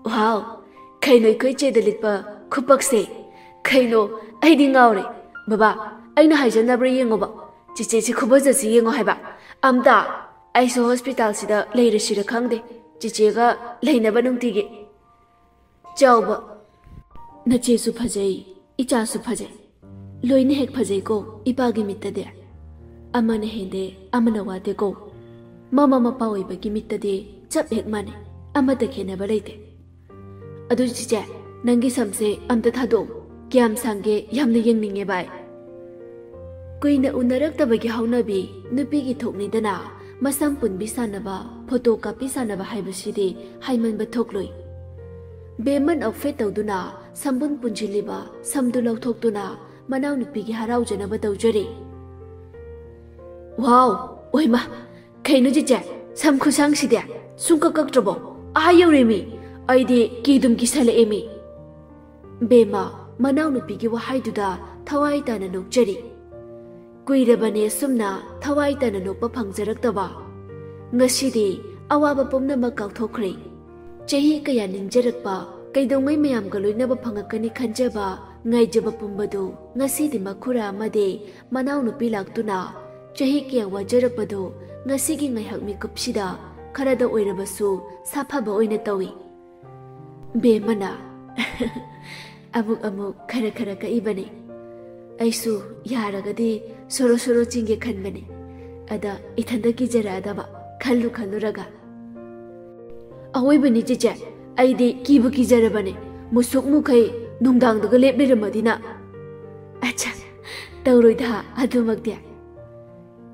"ꯋꯥꯎ, ꯀꯩꯅꯣ ꯑꯩꯈꯣꯏ ꯆꯦꯗ ꯂꯤꯠꯄ ꯈꯨꯄꯛꯁꯦ? ꯀꯩꯅꯣ, ꯑꯩꯗꯤ ꯉꯥꯎꯔꯦ꯫ ꯕꯕꯥ, ꯑꯩꯅ ꯍꯥꯏꯖꯟꯅꯕ꯭ꯔꯥ ꯌꯦꯡꯉꯣꯕ꯫ ꯆꯦꯆꯦꯁꯤ ꯈꯨꯐꯖꯁꯤ ꯌꯦꯡꯉꯣ ꯍꯥꯏꯕ꯫ ꯑꯝꯇ, ꯑꯩꯁꯨ ꯍꯣꯁꯄꯤꯇꯥꯜꯁꯤꯗ ꯂꯩꯔꯁꯤꯔ ꯈꯪꯗꯦ, ꯆꯦꯆꯦꯒ ꯂꯩꯅꯕ ꯅꯨꯡꯇꯤꯒꯤ꯫" "ꯆꯥꯎꯕ, ꯅꯆꯦꯁꯨ ꯐꯖꯩ, ꯏꯆꯥꯁꯨ ꯐꯖꯩ꯫ ꯂꯣꯏꯅ ꯍꯦꯛ ꯐꯖꯩꯀꯣ ꯏꯄꯥꯒꯤ ꯃꯤꯠꯇꯗꯤ꯫ ꯑꯃꯅ ꯍꯦꯟꯗꯦ, ꯑꯃꯅ ꯋꯥꯠꯇꯦꯀꯣ꯫ ꯃꯃꯥ ꯃꯄꯥ ꯑꯣꯏꯕꯒꯤ ꯃꯤꯠꯇꯗꯤ ꯆꯞ ꯍꯦꯛ ꯃꯥꯟꯅꯩ, ꯑꯃꯠꯇ ꯈꯦꯠꯅꯕ ꯂꯩꯇꯦ꯫ ꯑꯗꯨ ꯆꯤꯆꯦ, ꯅꯪꯒꯤ ꯁꯝꯁꯦ ꯑꯝꯇ ꯊꯥꯗꯣꯛꯑꯣ꯫ ꯀꯌꯥꯝ ꯁꯥꯡꯒꯦ? ꯌꯥꯝꯅ ꯌꯦꯡꯅꯤꯡꯉꯦ ꯚꯥꯏ꯫" ꯀꯨꯏꯅ ꯎꯅꯔꯛꯇꯕꯒꯤ ꯍꯧꯅꯕꯤ ꯅꯨꯄꯤꯒꯤ ꯊꯣꯛꯅꯤꯗꯅ, ꯃꯁꯝ ꯄꯨꯟꯕꯤ ꯁꯥꯟꯅꯕ, ꯐꯣꯇꯣ ꯀꯥꯞꯄꯤ ꯁꯥꯟꯅꯕ ꯍꯥꯏꯕꯁꯤꯗꯤ ꯍꯥꯏꯃꯟꯕ ꯊꯣꯛꯂꯣꯏ꯫ ꯕꯦꯃꯟ ꯑꯣꯐꯦꯠ ꯇꯧꯗꯨꯅ ꯁꯝꯕꯨꯟ ꯄꯨꯟꯁꯤꯜꯂꯤꯕ ꯁꯝꯗꯨ ꯂꯧꯊꯣꯛꯇꯨꯅ ꯃꯅꯥꯎꯅꯨꯄꯤꯒꯤ ꯍꯔꯥꯎꯖꯅꯕ ꯇꯧꯖꯔꯤ꯫ "ꯋꯥꯎ! ꯑꯣꯏꯃ! ꯀꯩꯅꯣ ꯆꯤꯆꯦ, ꯁꯝ ꯈꯨꯁꯥꯡꯁꯤꯗꯤ ꯁꯨꯡꯀꯛ ꯀꯛꯇ꯭ꯔꯕꯣ? ꯑꯥ ꯌꯧꯔꯦꯃꯤ! ꯑꯩꯗꯤ ꯀꯤꯗꯨꯝ ꯀꯤꯁꯜꯂꯛꯑꯦꯃꯤ!" ꯕꯦꯝꯃ ꯃꯅꯥꯎꯅꯨꯄꯤꯒꯤ ꯋꯥꯍꯩꯗꯨꯗ ꯊꯋꯥꯏ ꯇꯥꯅ ꯅꯣꯛꯆꯔꯤ꯫ ꯀꯨꯏꯔꯕꯅꯦ ꯑꯁꯨꯝꯅ ꯊꯋꯥꯏ ꯇꯥꯅ ꯅꯣꯛꯄ ꯐꯪꯖꯔꯛꯇꯕ꯫ ꯉꯁꯤꯗꯤ ꯑꯋꯥꯕ ꯄꯨꯝꯅꯃꯛ ꯀꯥꯎꯊꯣꯛꯈ꯭ꯔꯦ꯫ ꯆꯍꯤ ꯀꯌꯥ ꯅꯤꯡꯖꯔꯛꯄ, ꯀꯩꯗꯧꯉꯩ ꯃꯌꯥꯝꯒ ꯂꯣꯏꯅꯕ ꯐꯪꯉꯛꯀꯅꯤ ꯈꯟꯖꯕ, ꯉꯥꯏꯖꯕ ꯄꯨꯝꯕꯗꯨ ꯉꯁꯤꯗꯤ ꯃꯈꯨꯔꯥ ꯑꯃꯗꯤ ꯃꯅꯥꯎꯅꯨꯄꯤ ꯂꯥꯛꯇꯨꯅ ꯆꯍꯤ ꯀꯌꯥ ꯋꯥꯖꯔꯛꯄꯗꯨ ꯉꯁꯤꯒꯤ ꯉꯥꯏꯍꯥꯛ ꯃꯤꯀꯨꯞꯁꯤꯗ ꯈꯔꯗ ꯑꯣꯏꯔꯕꯁꯨ ꯁꯥꯐꯕ ꯑꯣꯏꯅ ꯇꯧꯏ꯫ ꯕꯦꯝꯃꯅ ꯑꯃꯨꯛ ꯑꯃꯨꯛ ꯈꯔ ꯈꯔ ꯀꯛꯏꯕꯅꯤ꯫ ꯑꯩꯁꯨ ꯌꯥꯔꯒꯗꯤ ꯁꯣꯔꯣ ꯁꯣꯔꯣ ꯆꯤꯡꯒꯦ ꯈꯟꯕꯅꯤ꯫ ꯑꯗ ꯏꯊꯟꯗ ꯀꯤꯖꯔꯛꯑꯗꯕ ꯈꯜꯂꯨ ꯈꯜꯂꯨꯔꯒ꯫ "ꯑꯋꯣꯏꯕꯅꯤ ꯆꯤꯆꯦ, ꯑꯩꯗꯤ ꯀꯤꯕꯨ ꯀꯤꯖꯔꯕꯅꯦ꯫ ꯃꯨꯁꯨꯛ ꯃꯨꯈꯩ ꯅꯨꯡꯗꯥꯡꯗꯒ ꯂꯦꯞ ꯂꯩꯔꯝꯃꯗꯤꯅ꯫" "ꯑꯠꯆꯥ, ꯇꯧꯔꯣꯏꯗ ꯑꯗꯨꯃꯛꯇꯤ꯫"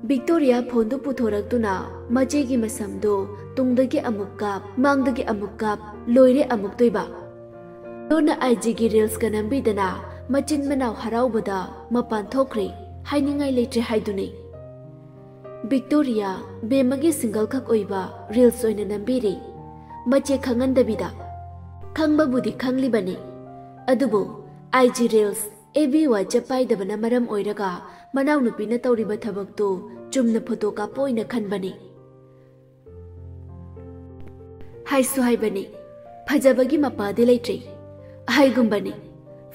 ꯕꯤꯛꯇꯣꯔꯤꯌꯥ ꯐꯣꯟꯗꯨ ꯄꯨꯊꯣꯔꯛꯇꯨꯅ ꯃꯆꯦꯒꯤ ꯃꯁꯝꯗꯨ ꯇꯨꯡꯗꯒꯤ ꯑꯃꯨꯛ ꯀꯥꯞ, ꯃꯥꯡꯗꯒꯤ ꯑꯃꯨꯛ ꯀꯥꯞ, ꯂꯣꯏꯔꯦ ꯑꯃꯨꯛꯇꯣꯏꯕ꯫ ꯂꯣꯟꯅ ꯑꯥꯏ ꯖꯤꯒꯤ ꯔꯤꯜꯁꯀ ꯅꯝꯕꯤꯗꯅ ꯃꯆꯤꯟ ꯃꯅꯥꯎ ꯍꯔꯥꯎꯕꯗ ꯃꯄꯥꯟ ꯊꯣꯛꯈ꯭ꯔꯦ꯫ ꯍꯥꯏꯅꯤꯡꯉꯥꯏ ꯂꯩꯇ꯭ꯔꯦ ꯍꯥꯏꯗꯨꯅꯤ꯫ ꯕꯤꯛꯇꯣꯔꯤꯌꯥ ꯕꯦꯝꯃꯒꯤ ꯁꯤꯡꯒꯜ ꯈꯛ ꯑꯣꯏꯕ ꯔꯤꯜꯁ ꯑꯣꯏꯅ ꯅꯝꯕꯤꯔꯤ꯫ ꯃꯆꯦ ꯈꯪꯍꯟꯗꯕꯤꯗ꯫ ꯈꯪꯕꯕꯨꯗꯤ ꯈꯪꯂꯤꯕꯅꯤ, ꯑꯗꯨꯕꯨ I G reels, F B, WhatsApp ꯄꯥꯏꯗꯕꯅ ꯃꯔꯝ ꯑꯣꯏꯔꯒ ꯃꯅꯥꯎꯅꯨꯄꯤꯅ ꯇꯧꯔꯤꯕ ꯊꯕꯛꯇꯨ ꯆꯨꯝꯅ ꯐꯣꯇꯣ ꯀꯥꯞꯄ ꯑꯣꯏꯅ ꯈꯟꯕꯅꯤ꯫ ꯍꯥꯏꯁꯨ ꯍꯥꯏꯕꯅꯤ, ꯐꯖꯕꯒꯤ ꯃꯄꯥꯗꯤ ꯂꯩꯇ꯭ꯔꯤ꯫ ꯍꯥꯏꯒꯨꯝꯕꯅꯤ,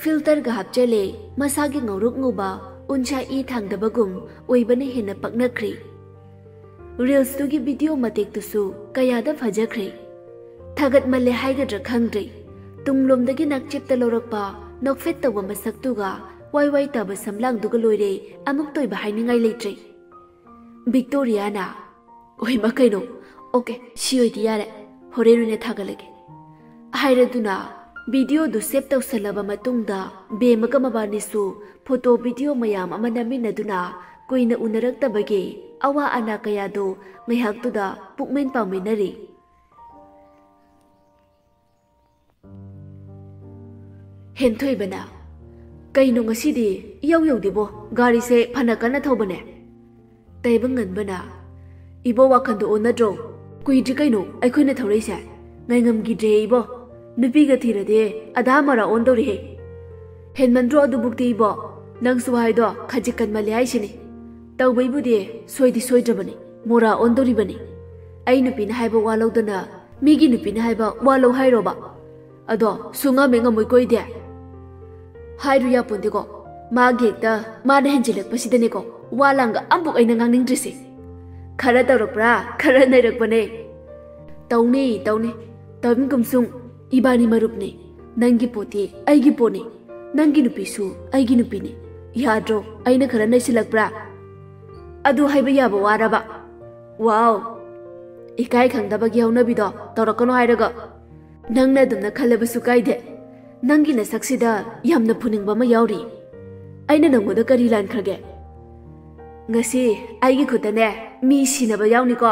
ꯐꯤꯜꯇꯔꯒ ꯍꯥꯞꯆꯜꯂꯦ, ꯃꯁꯥꯒꯤ ꯉꯧꯔꯣꯛ ꯉꯧꯕ ꯎꯟꯁꯥ ꯏ ꯊꯥꯡꯗꯕꯒꯨꯝ ꯑꯣꯏꯕꯅ ꯍꯦꯟꯅ ꯄꯛꯅꯈ꯭ꯔꯦ꯫ ꯔꯤꯜꯁꯇꯨꯒꯤ ꯚꯤꯗꯤꯑꯣ ꯃꯇꯦꯛꯇꯨꯁꯨ ꯀꯌꯥꯗ ꯐꯖꯈ꯭ꯔꯦ꯫ ꯊꯥꯒꯠꯃꯜꯂꯦ ꯍꯥꯏꯒꯗ꯭ꯔꯥ ꯈꯪꯗ꯭ꯔꯦ꯫ ꯇꯨꯡꯂꯣꯝꯗꯒꯤ ꯅꯥꯛꯆꯦꯞꯇ ꯂꯧꯔꯛꯄ ꯅꯣꯛꯐꯦꯠ ꯇꯧꯕ ꯃꯁꯛꯇꯨꯒ ꯋꯥꯏ ꯋꯥꯏ ꯇꯥꯕ ꯁꯝꯂꯥꯡꯗꯨꯒ ꯂꯣꯏꯔꯦ, ꯑꯃꯨꯛꯇꯣꯏꯕ ꯍꯥꯏꯅꯤꯡꯉꯥꯏ ꯂꯩꯇ꯭ꯔꯦ꯫ ꯕꯤꯛꯇꯣꯔꯤꯌꯥꯅ, "ꯑꯣꯏꯃ ꯀꯩꯅꯣ? ꯑꯣꯀꯦ, ꯁꯤ ꯑꯣꯏꯗꯤ ꯌꯥꯔꯦ, ꯍꯣꯔꯦꯟ ꯑꯣꯏꯅ ꯊꯥꯒꯠꯂꯒꯦ" ꯍꯥꯏꯔꯗꯨꯅ ꯚꯤꯗꯤꯑꯣꯗꯨ ꯁꯦꯞ ꯇꯧꯁꯜꯂꯕ ꯃꯇꯨꯡꯗ ꯕꯦꯝꯃꯒ ꯃꯕꯥꯅꯤꯁꯨ ꯐꯣꯇꯣ ꯚꯤꯗꯤꯑꯣ ꯃꯌꯥꯝ ꯑꯃ ꯅꯝꯃꯤꯟꯅꯗꯨꯅ ꯀꯨꯏꯅ ꯎꯅꯔꯛꯇꯕꯒꯤ ꯑꯋꯥ ꯑꯅꯥ ꯀꯌꯥꯗꯨ ꯉꯥꯏꯍꯥꯛꯇꯨꯗ ꯄꯨꯛꯃꯦꯟ ꯄꯥꯎꯃꯤꯟꯅꯔꯤ꯫ ꯍꯦꯟꯊꯣꯏꯕꯅ, "ꯀꯩꯅꯣ ꯉꯁꯤꯗꯤ ꯏꯌꯧ ꯌꯧꯗꯦꯕꯣ, ꯒꯥꯔꯤꯁꯦ ꯐꯅ ꯀꯟꯅ ꯊꯧꯕꯅꯦ?" ꯇꯥꯏꯕꯪꯉꯟꯕꯅ, "ꯏꯕꯣ, ꯋꯥꯈꯟꯗꯣ ꯑꯣꯟꯅꯗ꯭ꯔꯣ? ꯀꯨꯏꯗ꯭ꯔꯤ ꯀꯩꯅꯣ ꯑꯩꯈꯣꯏꯅ ꯊꯧꯔꯛꯏꯁꯦ꯫ ꯉꯥꯏꯉꯝꯈꯤꯗ꯭ꯔꯦ ꯏꯕꯣ, ꯅꯨꯄꯤꯒ ꯊꯤꯔꯗꯤ ꯑꯙꯥ ꯃꯔꯥ ꯑꯣꯟꯗꯧꯔꯤꯍꯦ꯫ ꯍꯦꯟꯃꯟꯗ꯭ꯔꯣ ꯑꯗꯨꯕꯨꯛꯇꯤ ꯏꯕꯣ? ꯅꯪꯁꯨ ꯍꯥꯏꯗꯣ ꯈꯖꯤꯛ ꯀꯟꯃꯜꯂꯦ ꯍꯥꯏꯁꯤꯅꯤ꯫ ꯇꯧꯕꯩꯕꯨꯗꯤ ꯁꯣꯏꯗꯤ ꯁꯣꯏꯗ꯭ꯔꯕꯅꯤ, ꯃꯣꯔꯥ ꯑꯣꯟꯗꯧꯔꯤꯕꯅꯤ꯫ ꯑꯩ ꯅꯨꯄꯤꯅ ꯍꯥꯏꯕ ꯋꯥ ꯂꯧꯗꯅ ꯃꯤꯒꯤ ꯅꯨꯄꯤꯅ ꯍꯥꯏꯕ ꯋꯥ ꯂꯧ ꯍꯥꯏꯔꯣꯕ? ꯑꯗꯣ ꯁꯨꯡꯉꯝ ꯍꯦꯛ ꯉꯝꯃꯣꯏꯀꯣ ꯑꯩꯗꯤ꯫ ꯍꯥꯏꯔꯨ ꯌꯥꯄꯣꯟꯇꯦꯀꯣ, ꯃꯥꯒꯤ ꯍꯦꯛꯇ ꯃꯥꯅ ꯍꯦꯟꯖꯤꯜꯂꯛꯄꯁꯤꯗꯅꯦꯀꯣ ꯋꯥ ꯂꯥꯡꯒ ꯑꯝꯕꯨꯛ ꯑꯩꯅ ꯉꯥꯡꯅꯤꯡꯗ꯭ꯔꯤꯁꯦ꯫ ꯈꯔ ꯇꯧꯔꯛꯄ꯭ꯔꯥ, ꯈꯔ ꯅꯩꯔꯛꯄꯅꯦ꯫ ꯇꯧꯅꯤ, ꯇꯧꯅꯤ꯫ ꯇꯧꯅꯤ ꯀꯨꯝꯁꯨꯡ, ꯏꯕꯥꯅꯤ ꯃꯔꯨꯞꯅꯤ꯫ ꯅꯪꯒꯤ ꯄꯣꯠꯇꯤ ꯑꯩꯒꯤ ꯄꯣꯠꯅꯤ, ꯅꯪꯒꯤ ꯅꯨꯄꯤꯁꯨ ꯑꯩꯒꯤ ꯅꯨꯄꯤꯅꯤ꯫ ꯌꯥꯗ꯭ꯔꯣ ꯑꯩꯅ ꯈꯔ ꯅꯩꯁꯤꯜꯂꯛꯄ꯭ꯔꯥ? ꯑꯗꯨ ꯍꯥꯏꯕ ꯌꯥꯕ ꯋꯥꯔꯕ? ꯋꯥꯎ! ꯏꯀꯥꯏ ꯈꯪꯗꯕꯒꯤ ꯍꯧꯅꯕꯤꯗꯣ ꯇꯧꯔꯛꯀꯅꯨ ꯍꯥꯏꯔꯒ꯫ ꯅꯪꯅ ꯑꯗꯨꯝꯅ ꯈꯜꯂꯕꯁꯨ ꯀꯥꯏꯗꯦ꯫ ꯅꯪꯒꯤ ꯅꯁꯛꯁꯤꯗ ꯌꯥꯝꯅ ꯐꯨꯅꯤꯡꯕ ꯑꯃ ꯌꯥꯎꯔꯤ꯫ ꯑꯩꯅ ꯅꯪꯉꯣꯟꯗ ꯀꯔꯤ ꯂꯥꯟꯈ꯭ꯔꯒꯦ? ꯉꯁꯤ ꯑꯩꯒꯤ ꯈꯨꯠꯇꯅꯦ ꯃꯤ ꯁꯤꯅꯕ ꯌꯥꯎꯅꯤꯀꯣ꯫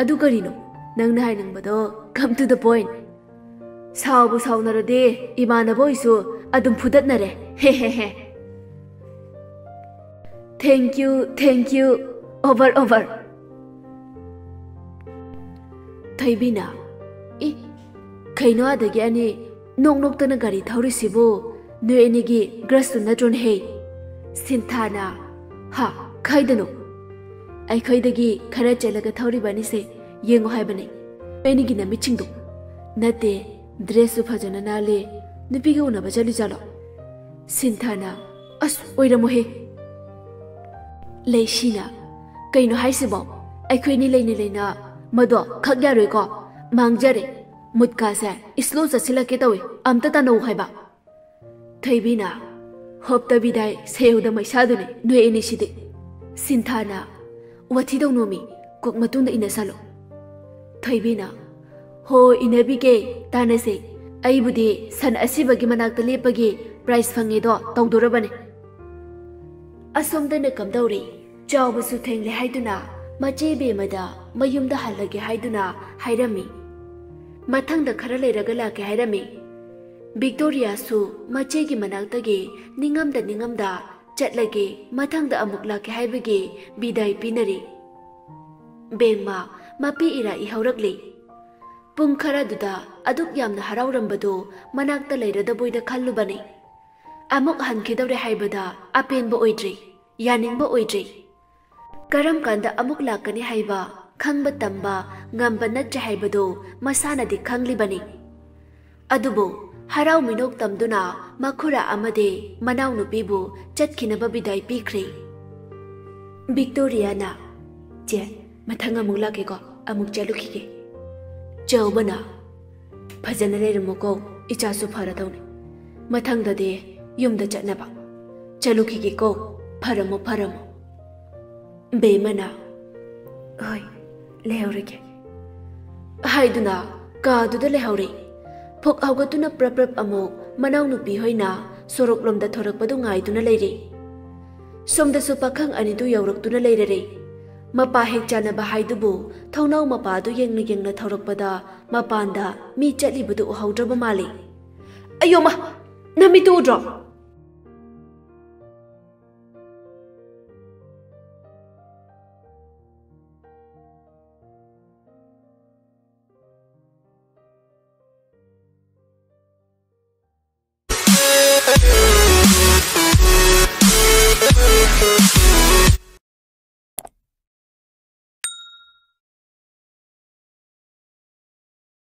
ꯑꯗꯨ ꯀꯔꯤꯅꯣ ꯅꯪꯅ ꯍꯥꯏꯅꯤꯡꯕꯗꯣ? Come to the point. ꯁꯥꯎꯕꯨ ꯁꯥꯎꯅꯔꯗꯤ ꯏꯃꯥꯟꯅꯕ ꯍꯣꯏꯁꯨ ꯑꯗꯨꯝ ꯐꯨꯗꯠꯅꯔꯦ꯫ ꯍꯦ ꯍꯦ ꯍꯦ꯫ Thank you, thank you. Over, over. ꯊꯣꯏꯕꯤꯅ, "E, ꯀꯩꯅꯣ ꯑꯗꯒꯤ ꯑꯅꯤ ꯅꯣꯛ ꯅꯣꯛꯇꯅ ꯒꯥꯔꯤ ꯊꯧꯔꯤꯁꯤꯕꯨ? ꯅꯣꯏ ꯑꯅꯤꯒꯤ ꯒ꯭ꯔꯁꯇꯨ ꯅꯠꯇ꯭ꯔꯣꯅꯦ ꯍꯦ?" ꯁꯤꯟꯊꯥꯅ, "ꯍꯥ, ꯈꯥꯏꯗꯅꯣ? ꯑꯩꯈꯣꯏꯗꯒꯤ ꯈꯔ ꯆꯦꯜꯂꯒ ꯊꯧꯔꯤꯕ ꯑꯅꯤꯁꯦ ꯌꯦꯡꯉꯣ ꯍꯥꯏꯕꯅꯦ꯫ ꯅꯣꯏ ꯑꯅꯤꯒꯤ ꯅꯃꯤꯠꯁꯤꯡꯗꯣ꯫ ꯅꯠꯇꯦ, ꯗ꯭ꯔꯦꯁꯁꯨ ꯐꯖꯅ ꯅꯥꯜꯂꯦ꯫ ꯅꯨꯄꯤꯒ ꯎꯅꯕ ꯆꯠꯂꯤꯖꯥꯠꯂꯣ?" ꯁꯤꯟꯊꯥꯅ, "ꯑꯁ, ꯑꯣꯏꯔꯝꯃꯣꯍꯦ!" ꯂꯩꯁꯤꯅ, "ꯀꯩꯅꯣ ꯍꯥꯏꯁꯤꯕꯣ? ꯑꯩꯈꯣꯏꯅꯤ ꯂꯩꯅ ꯂꯩꯅ ꯃꯗꯣ ꯈꯛ ꯌꯥꯔꯣꯏꯀꯣ? ꯃꯥꯡꯖꯔꯦ꯫ ꯃꯨꯠꯀꯥꯁꯦ ꯏꯁꯂꯣ ꯆꯠꯁꯤꯜꯂꯛꯀꯦ ꯇꯧꯏ꯫ ꯑꯝꯇ ꯇꯥꯟꯅꯧ ꯍꯥꯏꯕ꯫" ꯊꯣꯏꯕꯤꯅ, "ꯍꯣꯞꯇꯕꯤꯗꯥꯏ ꯁꯦꯌꯧꯗ ꯃꯩꯁꯥꯗꯨꯅꯤ ꯅꯣꯏ ꯑꯅꯤꯁꯤꯗꯤ꯫" ꯁꯤꯟꯊꯥꯅ, "ꯋꯥꯊꯤ ꯇꯧꯅꯣꯃꯤ, ꯀꯣꯛ ꯃꯇꯨꯡꯗ ꯏꯟꯅꯁꯜꯂꯣ꯫" ꯊꯣꯏꯕꯤꯅ, "ꯍꯣ, ꯏꯟꯅꯕꯤꯒꯦ, ꯇꯥꯟꯅꯁꯦ꯫ ꯑꯩꯕꯨꯗꯤ ꯁꯟ ꯑꯁꯤꯕꯒꯤ ꯃꯅꯥꯛꯇ ꯂꯦꯞꯄꯒꯤ ꯄ꯭ꯔꯥꯏꯖ ꯐꯪꯉꯦꯗꯣ ꯇꯧꯗꯣꯔꯕꯅꯦ꯫" ꯑꯁꯣꯝꯗꯅ ꯀꯝꯗꯧꯔꯤ? ꯆꯥꯎꯕꯁꯨ ꯊꯦꯡꯂꯦ ꯍꯥꯏꯗꯨꯅ ꯃꯆꯦ ꯕꯦꯝꯃꯗ ꯃꯌꯨꯝꯗ ꯍꯜꯂꯒꯦ ꯍꯥꯏꯗꯨꯅ ꯍꯥꯏꯔꯝꯃꯤ꯫ ꯃꯊꯪꯗ ꯈꯔ ꯂꯩꯔꯒ ꯂꯥꯛꯀꯦ ꯍꯥꯏꯔꯝꯃꯤ꯫ ꯚꯤꯛꯇꯣꯔꯤꯌꯥꯁꯨ ꯃꯆꯦꯒꯤ ꯃꯅꯥꯛꯇꯒꯤ ꯅꯤꯡꯉꯝꯗ ꯅꯤꯡꯉꯝꯗ ꯆꯠꯂꯒꯦ, ꯃꯊꯪꯗ ꯑꯃꯨꯛ ꯂꯥꯛꯀꯦ ꯍꯥꯏꯕꯒꯤ ꯕꯤꯗꯥꯏ ꯄꯤꯅꯔꯤ꯫ ꯕꯦꯝꯃ ꯃꯄꯤ ꯏꯔꯥ ꯏꯍꯧꯔꯛꯂꯤ꯫ ꯄꯨꯡ ꯈꯔꯗꯨꯗ ꯑꯗꯨꯛ ꯌꯥꯝꯅ ꯍꯔꯥꯎꯔꯝꯕꯗꯨ ꯃꯅꯥꯛꯇ ꯂꯩꯔꯗꯕꯣꯏꯗ ꯈꯜꯂꯨꯕꯅꯤ꯫ ꯑꯃꯨꯛ ꯍꯟꯈꯤꯗꯧꯔꯦ ꯍꯥꯏꯕꯗ ꯑꯄꯦꯟꯕ ꯑꯣꯏꯗ꯭ꯔꯤ, ꯌꯥꯅꯤꯡꯕ ꯑꯣꯏꯗ꯭ꯔꯤ꯫ ꯀꯔꯝ ꯀꯥꯟꯗ ꯑꯃꯨꯛ ꯂꯥꯛꯀꯅꯤ ꯍꯥꯏꯕ ꯈꯪꯕ ꯇꯝꯕ ꯉꯝꯕ ꯅꯠꯇ꯭ꯔꯦ ꯍꯥꯏꯕꯗꯨ ꯃꯁꯥꯅꯗꯤ ꯈꯪꯂꯤꯕꯅꯤ꯫ ꯑꯗꯨꯕꯨ ꯍꯔꯥꯎ ꯃꯤꯅꯣꯛ ꯇꯝꯗꯨꯅ ꯃꯈꯨꯔꯥ ꯑꯃꯗꯤ ꯃꯅꯥꯎꯅꯨꯄꯤꯕꯨ ꯆꯠꯈꯤꯅꯕ ꯕꯤꯗꯥꯏ ꯄꯤꯈ꯭ꯔꯦ꯫ ꯚꯤꯛꯇꯣꯔꯤꯌꯥꯅ, "ꯆꯦ, ꯃꯊꯪ ꯑꯃꯨꯛ ꯂꯥꯛꯀꯦꯀꯣ, ꯑꯃꯨꯛ ꯆꯠꯂꯨꯈꯤꯒꯦ꯫" ꯆꯥꯎꯕꯅ, "ꯐꯖꯅ ꯂꯩꯔꯝꯃꯨꯀꯣ, ꯏꯆꯥꯁꯨ ꯐꯔꯗꯧꯅꯤ꯫ ꯃꯊꯪꯗꯗꯤ ꯌꯨꯝꯗ ꯆꯠꯅꯕ꯫ ꯆꯠꯂꯨꯈꯤꯒꯦꯀꯣ, ꯐꯔꯝꯃꯣ, ꯐꯔꯝꯃꯣ꯫" ꯕꯦꯝꯃꯅ, "ꯍꯣꯏ, ꯂꯩꯍꯧꯔꯒꯦ" ꯍꯥꯏꯗꯨꯅ ꯀꯥꯗꯨꯗ ꯂꯩꯍꯧꯔꯦ꯫ ꯐꯨꯛ ꯍꯧꯒꯠꯇꯨꯅ ꯄ꯭ꯔꯞ ꯄ꯭ꯔꯞ ꯑꯃꯨꯛ ꯃꯅꯥꯎꯅꯨꯄꯤ ꯍꯣꯏꯅ ꯁꯣꯔꯣꯛꯂꯣꯝꯗ ꯊꯣꯔꯛꯄꯗꯨ ꯉꯥꯏꯗꯨꯅ ꯂꯩꯔꯦ꯫ ꯁꯣꯝꯗꯁꯨ ꯄꯥꯈꯪ ꯑꯅꯤꯗꯨ ꯌꯧꯔꯛꯇꯨꯅ ꯂꯩꯔꯔꯦ꯫ ꯃꯄꯥ ꯍꯦꯛ ꯆꯥꯟꯅꯕ ꯍꯥꯏꯗꯨꯕꯨ ꯊꯣꯡꯅꯥꯎ ꯃꯄꯥꯗꯨ ꯌꯦꯡꯅ ꯌꯦꯡꯅ ꯊꯧꯔꯛꯄꯗ ꯃꯄꯥꯟꯗ ꯃꯤ ꯆꯠꯂꯤꯕꯗꯨ ꯎꯍꯧꯗ꯭ꯔꯕ ꯃꯥꯜꯂꯤ꯫ "ꯑꯌꯣꯃ! ꯅꯃꯤꯠꯇꯨ ꯎꯗ꯭ꯔꯣ?